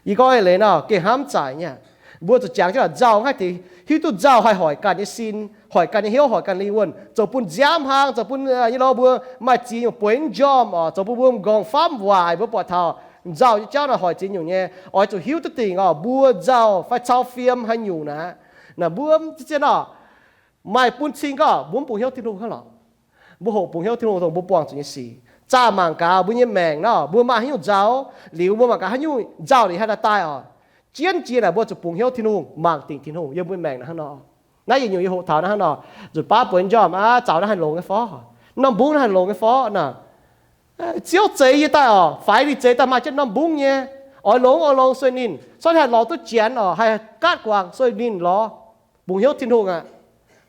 Yie gorngv eix leiz nor gengh hnamv zaaic nyei. Mbuo zuqc jangx jienv nzauh haih deix, hiuv duqv nzauh haih hoic ganh nyei sin, hoic ganh nyei hnyouv, hoic ganh nyei lingh wuonh, zoux bun nziaamv hlang, zoux bun nyei lorqc, mbuo maaih ziex nyungc bueix njormh oc, zoux bun mbuo m'nqorngv famv waaic. Mbuo buatc taux nzauh nyei jauv naaic hoic ziex nyungc nyei. Oix zuqc hiuv duqv dingc oc, mbuo nzauh fai cau fiem haaix nyungc naaic, naaic mbuo zien oc, maaih bun cing gorngv mbuo mv bungx hnyouv Tin-Hungh hnangv lorqc. Mbuo hoqc bungx hnyouv Tin-Hungh dongh mbuo buangh zuqc nyei sic. Zaah mangc gaax mbuo nyei maengc nor, mbuo maaih haaix nyungc nzauh, liuz mbuo mangc gaax haaix nyungc nzauh ninh haih daaih daaih oc. Jienv jiex naaic mbuo zuqc bungx hnyouv Tin-Hungh, mangc dingc Tin-Hungh yiem mbuo maengc naaiv hnangv nor. Naaiv yietc nyungc yie hoqc taux naaiv hnangv nor, nzunc baav bueix njormh aqv, zaux naaiv haih longx nyei fai? Norm mbungv naaiv haih longx nyei fai nor? Ziouv zeix yie daaih oc, faix ninh zeix daaih maaih jienv norm mbungv nyei. Oix longx oix longx sueih ninh, corc haih lorz duqv janx oc, haih gaatv guangc sueih ninh lorz. Bungx hnyouv Tin-Hungh aqv.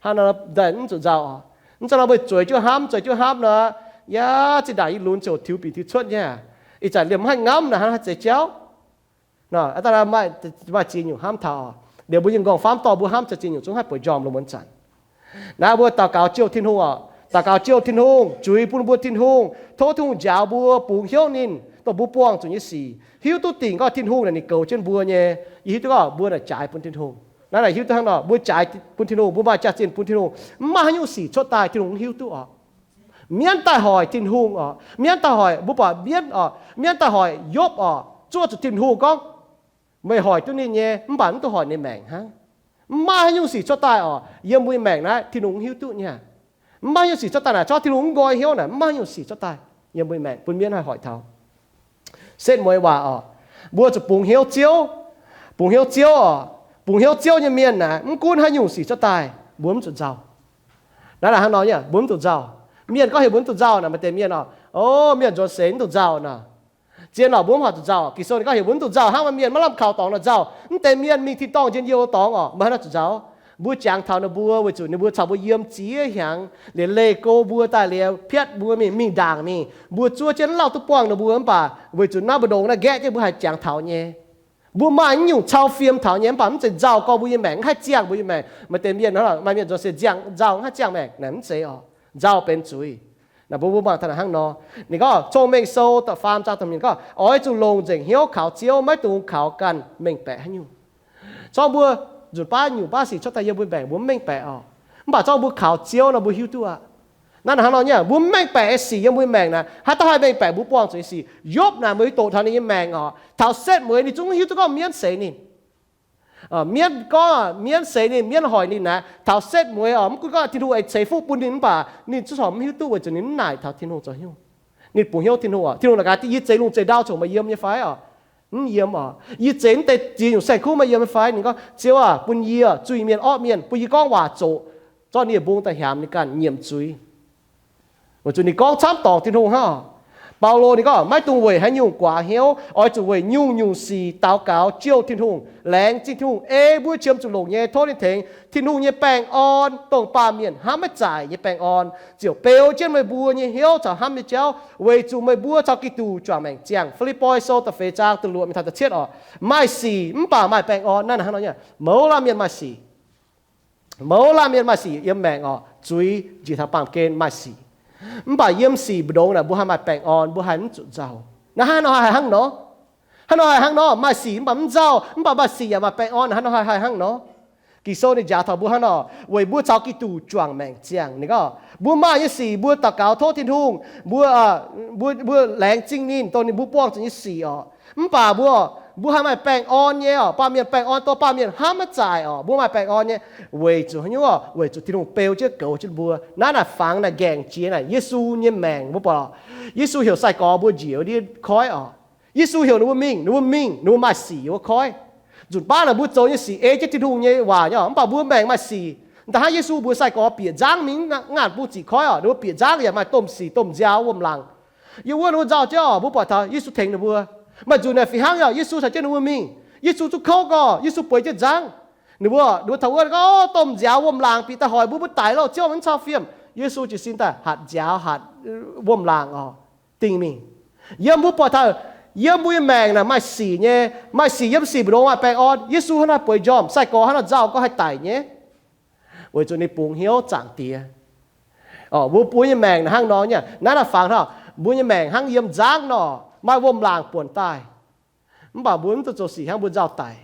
Hnangv nor daaih mv zuqc nzauh oc. Mv zeiz nor mbuo zueiz jienv hnamv, zueiz jienv hnamv nor, yaac zinh ndaangc yie lunx ziouc tiux bieqc tiux cuotv nyei. Ih zanc liemh mv haih ngamv naaic, hnangv haih zeix jauv. Maaih ziex nyungc hnamv taux oc. Liemh mbuo nyei m'nqorngv famv dorh mbuo hnamv ziex nyungc zungv haih bueix njormh lungh muonz zanc. Naaiv mbuo daux gaux jouh Tin-Hungh oc. Daux gaux jouh Tin-Hungh, juix bun mbuo Tin-Hungh, tov Tin-Hungh njaaux mbuo bungx hnyouv ninh, dongh mbuo buangh zuqc nyei sic. Hiuv duqv dingc gorngv Tin-Hungh naaic ninh goux jienv mbuo nyei. Yie hiuv duqv gorngv mbuo naaic jaaix bun Tin-Hungh. Naaiv naaic hiuv duqv hnangv nor, mbuo jaaix bun Tin-Hungh, mbuo maaih jaax-zinh bun Tin-Hungh, mv maaih haaix nyungc sic cuotv daaih Tin-Hungh mv hiuv duqv oc. Mienv daaih hoic Tin-Hungh oc, mienv daaih hoic, mbuo buatc mienv oc, mienv daaih hoic Yopv oc, zuov zuqc Tin-Hungh gorngv meih hoic duqv ninh nyei, mv baac mv duqv hoic ninh maengc hnangv. Mv maaih haaix nyungc sic cuotv daaih oc, yiem mbuo nyei maengc naaiv Tin-Hungh mv hiuv duqv nyei. Mv maaih haaix nyungc sic cuotv daaih naaic, corc Tin-Hungh mv nqoi hnyouv naaic, mv maaih haaix nyungc sic cuotv daaih yiem mbuo nyei maengc bun mienv haih hoic taux. Setv mueiz waac oc, mbuo zuqc bungx hnyouv Ziouv. Bungx hnyouv Ziouv oc. Bungx hnyouv Ziouv nyei mienh naaic, mv gunv haaix nyungc sic cuotv daaih, mbuo mv zuqc nzauh. Naaiv naaic hnangv nor nyei, mbuo mv zuqc nzauh. Mienh gorngv heuc mbuo mv zuqc nzauh naaic, maaih deix mienh oc, o, mienh nzuonx seix mv zuqc nzauh nor. Zien oc, mbuo mv horpc zuqc nzauh. Ging-Sou ninh gorngv heuc mbuo mv zuqc nzauh, hnangv maaih mienh maiv lamh kaux dorngx nor nzauh. Mv deix mienh mingh tin-dorngh njien-youh dorngx oc, maiv hnangv naaiv zuqc nzauh. Mbuo jangx taux ninh mbuo weic zuqc ninh mbuo caux mbuo yiem ziex hnyangx, liuz leih go mbuo daaih, liuz piatv mbuo mingh, mingh ndaangc mingh. Mbuo zuov jienv lauh duqv buangh ninh mbuo, mv baac weic zuqc naaiv mbu'ndongx naaiv nqaeqv jienv mbuo haih jangx taux nyei. Mbuo maaih nyungc cau fiem taux nyei, mv baac mv zeiz nzauh gorx mbuo nyei maengc, mv haih ziangh mbuo nyei maengc. Maaih deix mienh, maaih mienh nzuonx seix nzauh mv haih ziangh maengc naaic, mv zeiz oc. Nzauh benx zuiz. Naaic mbuo, mbuo mangc taux naaic hnangv nor. Ninh gorngv Cong-Mengh Sou da'faam zaang da'hmz gorngv, Oix zuqc longc nzengc hnyouv kaux Ziouv, maiv dungx kaux ganh mengh baeqc haaix nyungc. Zorqv mbuo nzunc baav nyungc baav sic cuotv daaih yiem mbuo maengc, mbuo mv mengh baeqc oc. Mv baac zorqv mbuo kaux Ziouv nor, mbuo hiuv duqv aqv. Naaiv hnangv nor nyei, mbuo mv mengh baeqc nyei sic yiem mbuo maengc naaic, haaix dauh haih mengh baeqc mbuo buangh zuqc nyei sic? Yopv naaic, meih doqc taux ninh nyei maengc oc, taux setv mueiz ninh zungv hiuv duqv gorngv mienv seix ninh. Mienv gorngv mienv seix ninh, mienv hoic ninh naaic, taux setv mueiz oc, mv gunv gorngv Tin-Hungh aengx ceix fuqv bun ninh mv baac, ninh zungv corc mv hiuv duqv weic zuqc ninh mv naaic taux Tin-Hungh zoux hnyouv. Ninh bungx hnyouv Tin-Hungh oc. Tin-Hungh naaic gaax, Yie zeix lungh zeix ndau ziouc meih yiem nyei fai oc? Mv yiem oc. Yie zeix mv deix ziex nyungc saeng-kuv meih yiem nyei fai? Ninh gorngv, Ziouv aah, bun yie zuiz-mienh orqv mienh, bun yie gorngv waac zoqc, zorqv ninh nyei mbung daaih hiaamx ninh ganh nyiemc zuiz. Weic zuqc ninh gorngv camv dorngc Tin-Hungh hnangv oc. Baulo ninh gorngv, maiv dungx weic haaix nyungc guaax hnyouv, oix zuqc weic nyungc-nyungc sic daux gaux jouh Tin-Hungh, laengz zingh Tin-Hungh ei mbuo qiemx zuqc longc nyei tov ninh tengx. Tin-Hungh nyei baengh orn dongh baamh mienh hnamv maiv zaaic nyei baengh orn ziouc beu jienv meih mbuo nyei hnyouv caux hnamv nyei jauv, weic zuqc meih mbuo caux Giduc juangc maengc ziangh. Fi^lipv^poi Sou da'feix zaang da'luoqc mingh taux da'cietv oc. Maaih sic mv baac maaih baengh orn. Naaiv hnangv nor nyei, mouz laanh mienh maaih sic. Mouz laanh mienh maaih sic yiem maengc oc, zuiz njiec taux baamh gen maaih sic. Mv baac yiem sic mbu'ndongx naaic mbuo haih maaih baengh orn, mbuo haih mv zuqc nzauh. Naaiv hnangv nor haih hnangv nor. Hnangv nor haih hnangv nor, maaih sic mv baac mv nzauh, mv baac maaih sic yaac maaih baengh orn. Hnangv nor haih haih hnangv nor. Ging-Sou ninh njaaux taux mbuo hnangv nor, weic mbuo caux Giduc juangc maengc ziangh. Ninh gorngv mbuo maaih nyei sic, mbuo daux gaux tov Tin-Hungh, mbuo, mbuo, mbuo laengz zingh ninh dongh ninh mbuo buangh zuqc nyei sic oc. Mv baac mbuo, mbuo haih maaih baengh orn nyei oc. Baamh mienh baengh orn dongh baamh mienh hnamv maiv zaaic oc. Mbuo maaih baengh orn nyei weic zuqc haaix nyungc oc? Weic zuqc Tin-Hungh beu jienv goux jienv mbuo. Naaiv naaic fangx naaic nqaengc jiex naaic Yesu nyei maengc, mbuo buatc oc. Yesu heuc sai-gorx mbuo njiec ndiev koiv oc. Yesu heuc ninh mbuo mingh, ninh mbuo mingh, ninh mbuo maaih sic wuov koiv. Nzunc baav naaic mbuo zoux nyei sic ei jienv Tin-Hungh nyei waac nyei oc, mv baac mbuo maengc maaih sic. Da'hnangv Yesu mbuox sai-gorx bieqc nzangv mingh ngaanc bung ziqc koiv oc, ninh mbuo bieqc nzangv yaac maaih domh sic domh nziaaux wuom-laangc. Yiem wuov ninh mbuo nzauh jienv oc, mbuo buatc taux Yesu tengx ninh mbuo. Maaih nzunc naaic fih hnangv oc, Yesu caux jienv ninh mbuo mingh. Yesu zuqc kouv gorx, Yesu bueix jienv nzangv. Ninh mbuo, ninh mbuo taux wuov gorngv, domh nziaaux wuom-laangc bieqc daaih hoic mbuo, mbuo daic loh, Ziouv, mv cau fiem. Yesu jiez sin daaih hatc nziaaux hatc wuom-laangc oc, dingh mingh. Yiem mbuo buatc taux, yiem mbuo nyei maengc naaic maaih sic nyei, maaih sic, yiem sic mbu'ndongx maaih baengh orn. Yesu hnangv naaiv bueix njormh, sai-gorx hnangv naaiv nzauh gorngv haih daic nyei, weic zuqc ninh bungx hnyouv Zaangc Diex. Mbuo, mbuo nyei maengc naaic hnangv nor nyei. Naaiv naaic fangx hnangv mbuo nyei maengc hnangv yiem nzangv nor, maaih wuom-laangc buonc daaih. Mv baac mbuo mv duqv zoux sic hnangv mbuo nzauh daic.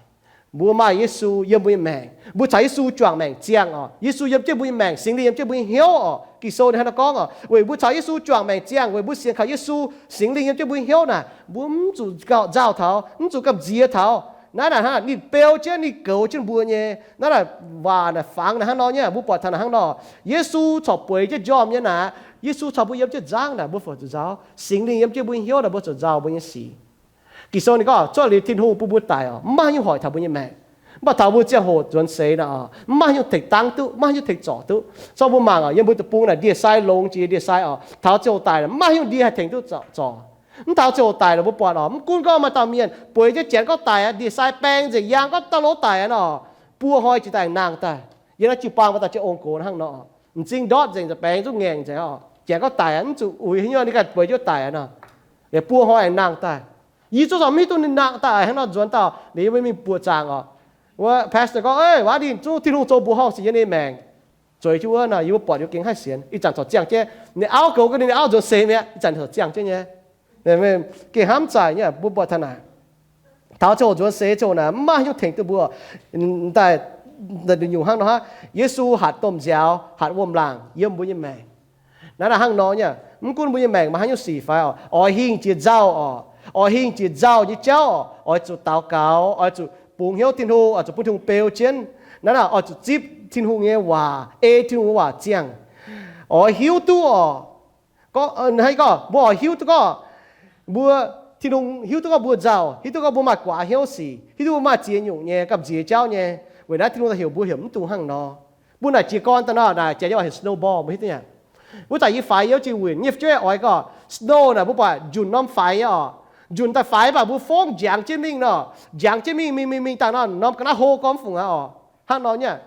Mbuo maaih Yesu yiem mbuo nyei maengc, mbuo caux Yesu juangc maengc ziangh oc. Yesu yiem jienv mbuo nyei maengc, Singx Lingh yiem jienv mbuo nyei hnyouv oc. Ging-Sou ninh hnangv naaiv gorngv oc, weic mbuo caux Yesu juangc maengc ziangh, weic mbuo sienx kaux Yesu, Singx Lingh yiem jienv mbuo nyei hnyouv naaic, mbuo mv zuqc gauh nzauh taux, mv zuqc gamh nziex taux. Naaiv naaic hnangv ninh beu jienv, ninh goux jienv mbuo nyei. Naaiv naaic waac naaic fangx naaic hnangv nor nyei, mbuo buatc taux naaic hnangv nor. Yesu corc bueix jienv njormh nyei naaic, Yesu caux mbuo yiem jienv nzangv naaic, mbuo fungc zuqc nzauh. Singx Lingh yiem jienv mbuo nyei hnyouv naaic, mbuo zuqc nzauh mbuo nyei sic. Ging-Sou ninh gorngv, cuotv liuz Tin-Hungh bun mbuo daic oc, mv maaih haaix nyungc hoic taux mbuo nyei maengc. Mv baac taux mbuo ziangh hoc nzuonx seix naaic oc, mv maaih haaix nyungc tengx dangv duqv, mv maaih haaix nyungc tengx zorc duqv. Corc mbuo mangc oc, yiem mbuo deic-bung naaic ndie-sai longx jiex ndie-sai oc, taux ziangh hoc daic naaic mv maaih haaix nyungc ndie haih tengx duqv zorc, zorc. Mv taux ziangh hoc daic naaic mbuo buatc oc, mv gunv gorngv maaih dauh mienh bueix jienv janx gorngv daic aqv, ndie-sai baeng nzengc, yangh gorngv daaih lorz daic aqv nor, buo hnoi jiex daaih nangh daaih. Yiem naaiv jiu-baang maaih dauh jiex ong-gox hnangv nor, m'zing ndortv nzengc, baengx zungv ngaengc nzengc oc, janx gorngv daic aqv, mv zuqc uix haaix nyungc ninh ganh bueix jienv daic aqv nor. Liuz buo hnoi aengx nangh daaih. Yie zungv corc mv hiuv duqv ninh nangh daaih aqv, hnangv nor nzuonx dauh liuz yie mbuo mingh buoqc zaangc oc. Wuov pastor gorngv, Eix, waac ninh zungv Tin-Hungh zoux mbuoqc horngh sic yiem ninh maengc. Zueiz jienv wuov nor, yie mbuo buatc yie gengh haih sienx. Ih zanc corc ziangh jienv, ninh auv goux gau, ninh auv nzuonx seix mi'aqv, ih zanc corc ziangh jienv nyei. Gengh hnamv zaaic nyei, mbuo buatc taux naaic, taux ziangh hoc nzuonx seix ziangh hoc naaic mv maaih haaix nyungc tengx duqv mbuo. Daaih, daaih nyungc hnangv nor hnangv, Yesu hatc domh nziaaux, hatc wuom-laangc yiem mbuo nyei maengc. Naaiv naaic hnangv nor nyei, mv gunv mbuo nyei maengc maaih haaix nyungc sic fai oc, oix hingh jiex nzauh oc, oix hingh jiex nzauh nyei jauv oc, oix zuqc daux gaux, oix zuqc bungx hnyouv Tin-Hungh, oix zuqc bun Tin-Hungh beu jienv. Naaiv naaic oix zuqc zipv Tin-Hungh nyei waac, ei Tin-Hungh nyei waac ziangh. Oix hiuv duqv oc, gorngv, hnangv gorngv mbuo oix hiuv duqv gorngv mbuo, Tin-Hungh hiuv duqv gorngv mbuo nzauh, hiuv duqv gorngv mbuo maaih guaax hnyouv sic, hiuv duqv mbuo maaih ziex nyungc nyei gamh nziex jauv nyei. Weic naaiv Tin-Hungh daaih heuc mbuo heuc mv dungx hnangv nor. Mbuo naaic jiez gorn daaih nor, naaic jiex nyei waac heuc snowball, mbuo hiuv duqv nyei. Wuov zanc yie faix yiem jiex wuic, nyei fu'jueiv oix gorngv snow naaic, mbuo buatc njunc norm faix nyei oc. Njunc daaih faix mv baac mbuo fongv njangx jienv mingh nor, njangx jienv mingh, mingh, mingh, mingh dangh nor, norm ga'naaiv hlo gormx fungx aqv oc. Hnangv nor nyei.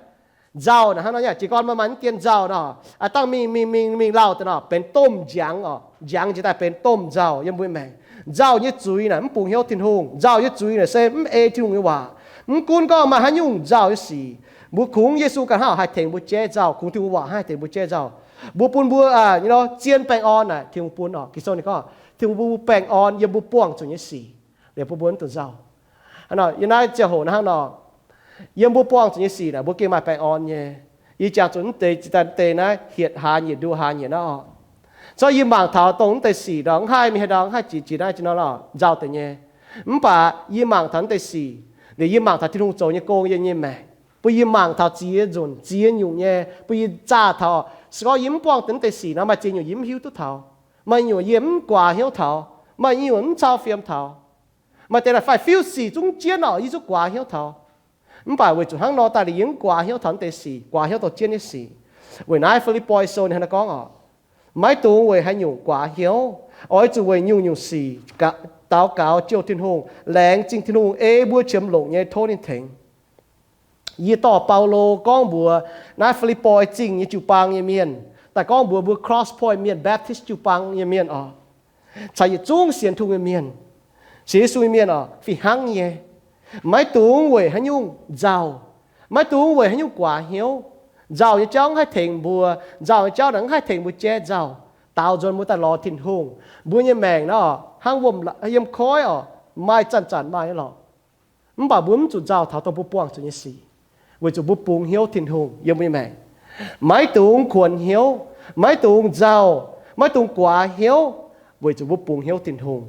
Nzauh naaic hnangv nor nyei, jiez gorn maaih maaih mv dien nzauh nor, dangh mingh mingh mingh mingh lauh daaih nor, benx domh njangx oc. Njangx jiex daaih benx domh nzauh yiem mbuo maengc. Nzauh nyei zuiz naaic mv bungx hnyouv Tin-Hungh. Nzauh nyei zuiz naaic se mv ei Tin-Hungh nyei waac. Mv gunv gorngv maaih haaix nyungc nzauh nyei sic, mbuo kungx Yesu ganh hnangv haaix tengx mbuo jaiv nzauh, kungx Tin-Hungh waac hnangv haaix tengx mbuo jaiv nzauh. Mbuo bun mbuo, aa, you know, zien baengh orn naaic Tin-Hungh bun oc. Ging-Sou ninh gorngv Tin-Hungh bun mbuo baengh orn yiem mbuo buangh zuqc nyei sic, liuz bun mbuo mv dungx nzauh. Hnangv nor, yiem naaiv ziangh hoc naaiv hnangv nor, yiem mbuo buangh zuqc nyei sic naaic mbuo gengh maaih baengh orn nyei. Yie jangx zuqc mv deix, deix naaiv hietc hlaax nyieqc nduoh hlaax nyieqc naaiv oc. Corc yie mangc taux dongh mv deix sic ndorm, mv haih mingh haaix ndorm, mv haih jiex jiex naaiv jiex nor lorqc, nzauh deix nyei. Mv baac yie mangc taux mv deix sic, liuz yie mangc taux Tin-Hungh zoux nyei gong yiem yie nyei maengc, bun yie mangc taux ziex nzunc ziex nyungc nyei, bun yie zaah taux. Se gorngv yie mv buangh deix mv deix sic nor, maaih ziex nyungc yie mv hiuv duqv taux, maaih nyungc yie mv guaax hnyouv taux, maaih nyungc mv cau fiem taux. Maaih deix naaic faix-fiuv sic zungv jienv oc, yie zungv guaax hnyouv taux. Mv baac weic zuqc hnangv nor daaih liuz yie mv guaax hnyouv taux mv deix sic, guaax hnyouv dongh jienv nyei sic. Weic naaiv Fi^lipv^poi Sou ninh hnangv naaiv gorngv oc, Maiv dungx weic haaix nyungc guaax hnyouv. Oix zuqc weic nyungc-nyungc sic daux gaux jouh Tin-Hungh, laengz zingh Tin-Hungh ei mbuo qiemx longc nyei tov ninh tengx. Yie dorh Baulo gorngv mbuox naaiv Fi^lipv^poi Zingh nyei jiu-baang nyei mienh, daaih gorngv mbuox mbuo Cross Point Mienh Baptist jiu-baang nyei mienh oc, caux yietc zungv sienx Tin-Hungh nyei mienh, sienx Yesu nyei mienh oc, fih hnangv nyei. Maiv dungx weic haaix nyungc nzauh. Maiv dungx weic haaix nyungc guaax hnyouv. Nzauh nyei jauv maiv haih tengx mbuo. Nzauh nyei jauv naaic maiv haih tengx mbuo jaiv nzauh, daaux nzuonx mbuo daaih lorz Tin-Hungh. Mbuo nyei maengc naaiv hnangv wuom yiem koiv oc, maaih zanc-zanc maaih nyei lorqc. Mv baac mbuo mv zuqc nzauh taux dongh mbuo buangh zuqc nyei sic, weic zuqc mbuo bungx hnyouv Tin-Hungh yiem mbuo nyei maengc. Maiv dungx kuonx hnyouv, maiv dungx nzauh, maiv dungx guaax hnyouv, weic zuqc mbuo bungx hnyouv Tin-Hungh.